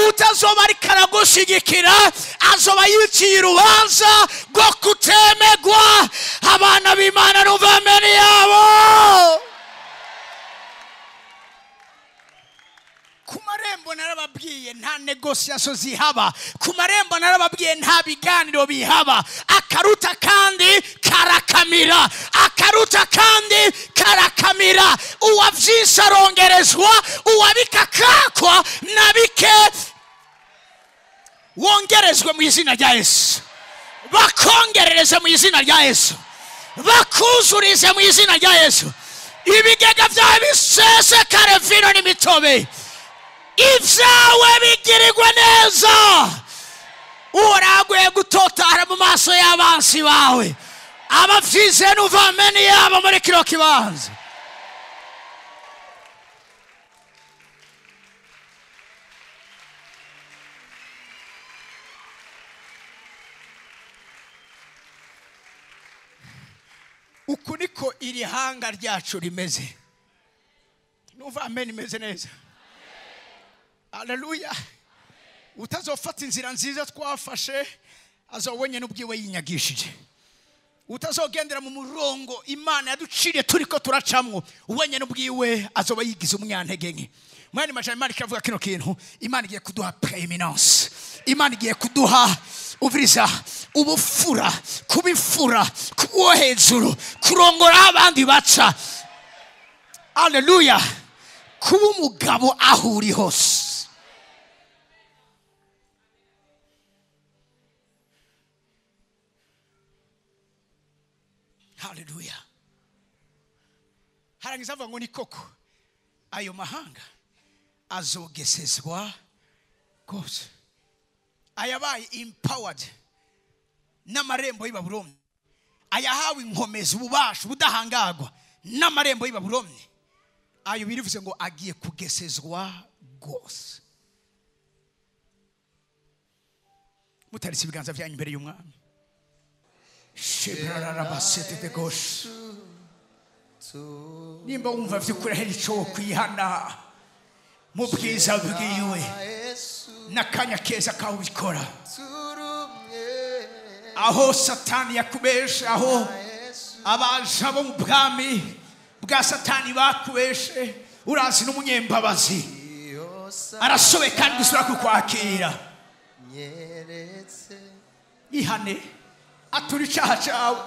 Utazoba ari karagushigikira azoba yiciye urubanza rwo kutemegwa. Abana b'Imana numva amen yabo. Ku marembo narababwiye nta negociation zihaba, ku marembo narababwiye nta biganiro bihaba. Akaruta kandi karakamira, akaruta kandi karakamira. Uwavyisha arongerezwa, uwabikakakwa nabike wongerezwe mu izina rya Yesu. Bakongerereze mu izina rya Yesu, bakuzurize mu izina rya Yesu. Ibigega vyawe bisesekare vino n'imitobe, ibyawe bigirirwe neza. Uhoraho gutotara mu maso y'abansi bawe. Abavyize numva amen yabo muri kino kibanza. Uku niko iri hanga ryacu rimeze. Numva amen imeze neza. Haleluya. Utazofata inzira nziza twafashe azobonye n'ubwiwe yinyagishije. Utazogendera mu murongo Imana yaduciriye turiko turacamwo, uwenye n'ubwiwe azoba yigize umunyantege nke. Mwene majambo Imana ikavuga kino kintu, Imana igiye kuduha preeminence, Imana igiye kuduha uviriza ubufura, kubifura, kubo hejuru, kurongora abandi baca. Haleluya. Kuba umugabo aho uri hose. Haleluya. Harangiza avuga ngo ni koko ayo mahanga azogesezwa rwose. Ayabaye empowered n'amarembo y'Ibabuloni, ayahawe inkomezi, ububasha, ubudahangagwa n'amarembo y'Ibabuloni, ayo birivuze ngo agiye kugesezwa rwose. Mutaritse ibiganza byanyu imbere y'umwami. Shebrararabasetetegosh. Nimba wumva vy'ukuri hari ico kwihana mu bwiza bwiwe n'akanya keza kawubikora, aho Satani yakubeshe, aho abaja bo mu bwami bwa Satani bakubeshe, urazi n'umunyembabazi arasobe kandi gusura kukwakira. Ihane, atura icaha cawe.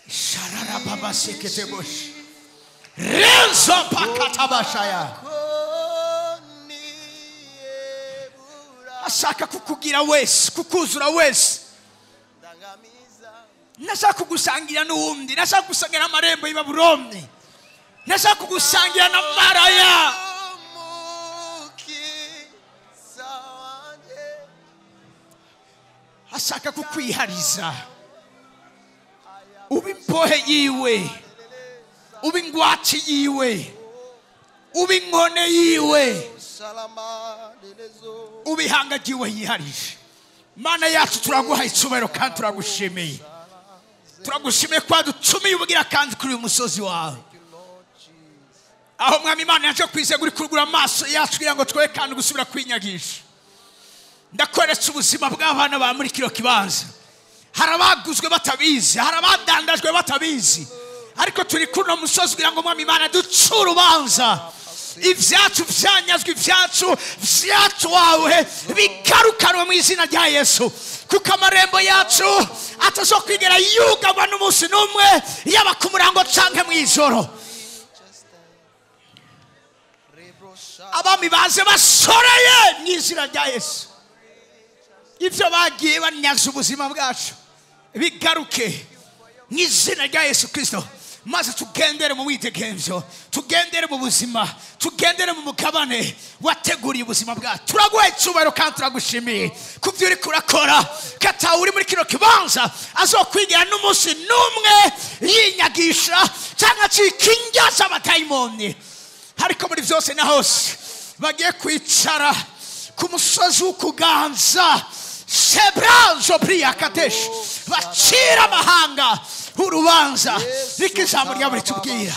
Shararababaseketebosh. Renzo pakatabashaya. Ashaka kukugira wese, kukuzura wese. Nashaka kugusangira n'uwundi, nashaka kugusangira amarembo y'i Babuloni, nashaka kugusangira na maraya. Ashaka kukwihariza, uba imbohe yiwe, uba ingwate yiwe, uba inkone yiwe, uba ihanga ryiwe yiharije. Mana yacu, turaguha icyubahiro kandi turagushimiye. Turagushimiye ko wadutumiye ubugira kandi kuri uyu musozi wawe, aho Mwami Imana yaje kwizega uri kurugura amaso yacu kugira ngo twoye kandi gusubira kwinyagisha. Ndakweretse ubuzima bw'abana ba muri kino kibanza. Hari abaguzwe batabizi, hari abadandajwe batabizi, ariko turi kuri uno musozi kugira ngo Mwami Imana duce urubanza. Ibyacu byanyazwe, ibyacu vyatwawe bigarukanwe mu izina rya Yesu, kuko amarembo yacu atazokwigera yugarwa n'umunsi n'umwe, yaba ku murango canke mw'ijoro. Abami baze basoreye mu izina rya Yesu. Ibyo bagiye banyaza ubuzima bwacu bigaruke mu izina rya Yesu Kristo, maze tugendere mu mwidegemvyo, tugendere mu buzima, tugendere mu mugabane wateguriye ubuzima bwacu. Turaguha icyubahiro kandi turagushimiye ku byo uriko urakora. Katawe uri muri kino kibanza azokwigira n'umunsi n'umwe yinyagisha cyangwa acika indya z'abadayimoni, ariko muri byose na hose bagiye kwicara ku musozi w'ukuganza Sebranzo Priya Kadesh, bacira amahanga urubanza. Niko ijambo ryabo ritubwira,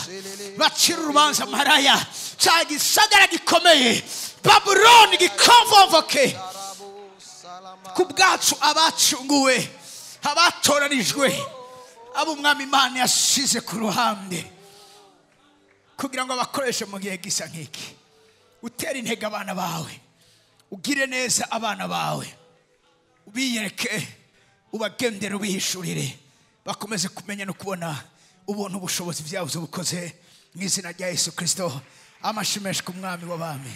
bacira urubanza maraya cya gisagara gikomeye Babuloni gikomvomvoke. Ku bwacu abacunguwe, abatoranijwe, abo Umwami Imana yashize ku ruhande kugira ngo abakoreshe mu gihe gisa nk'iki. Utere intege abana bawe, ugire neza abana bawe, ubiyereke, ubagendere, ubihishurire, bakomeze kumenya no kubona ubuntu ubushobozi byabuze bukoze mu izina rya Yesu Kristo. Amashyi menshi ku Mwami w'abami.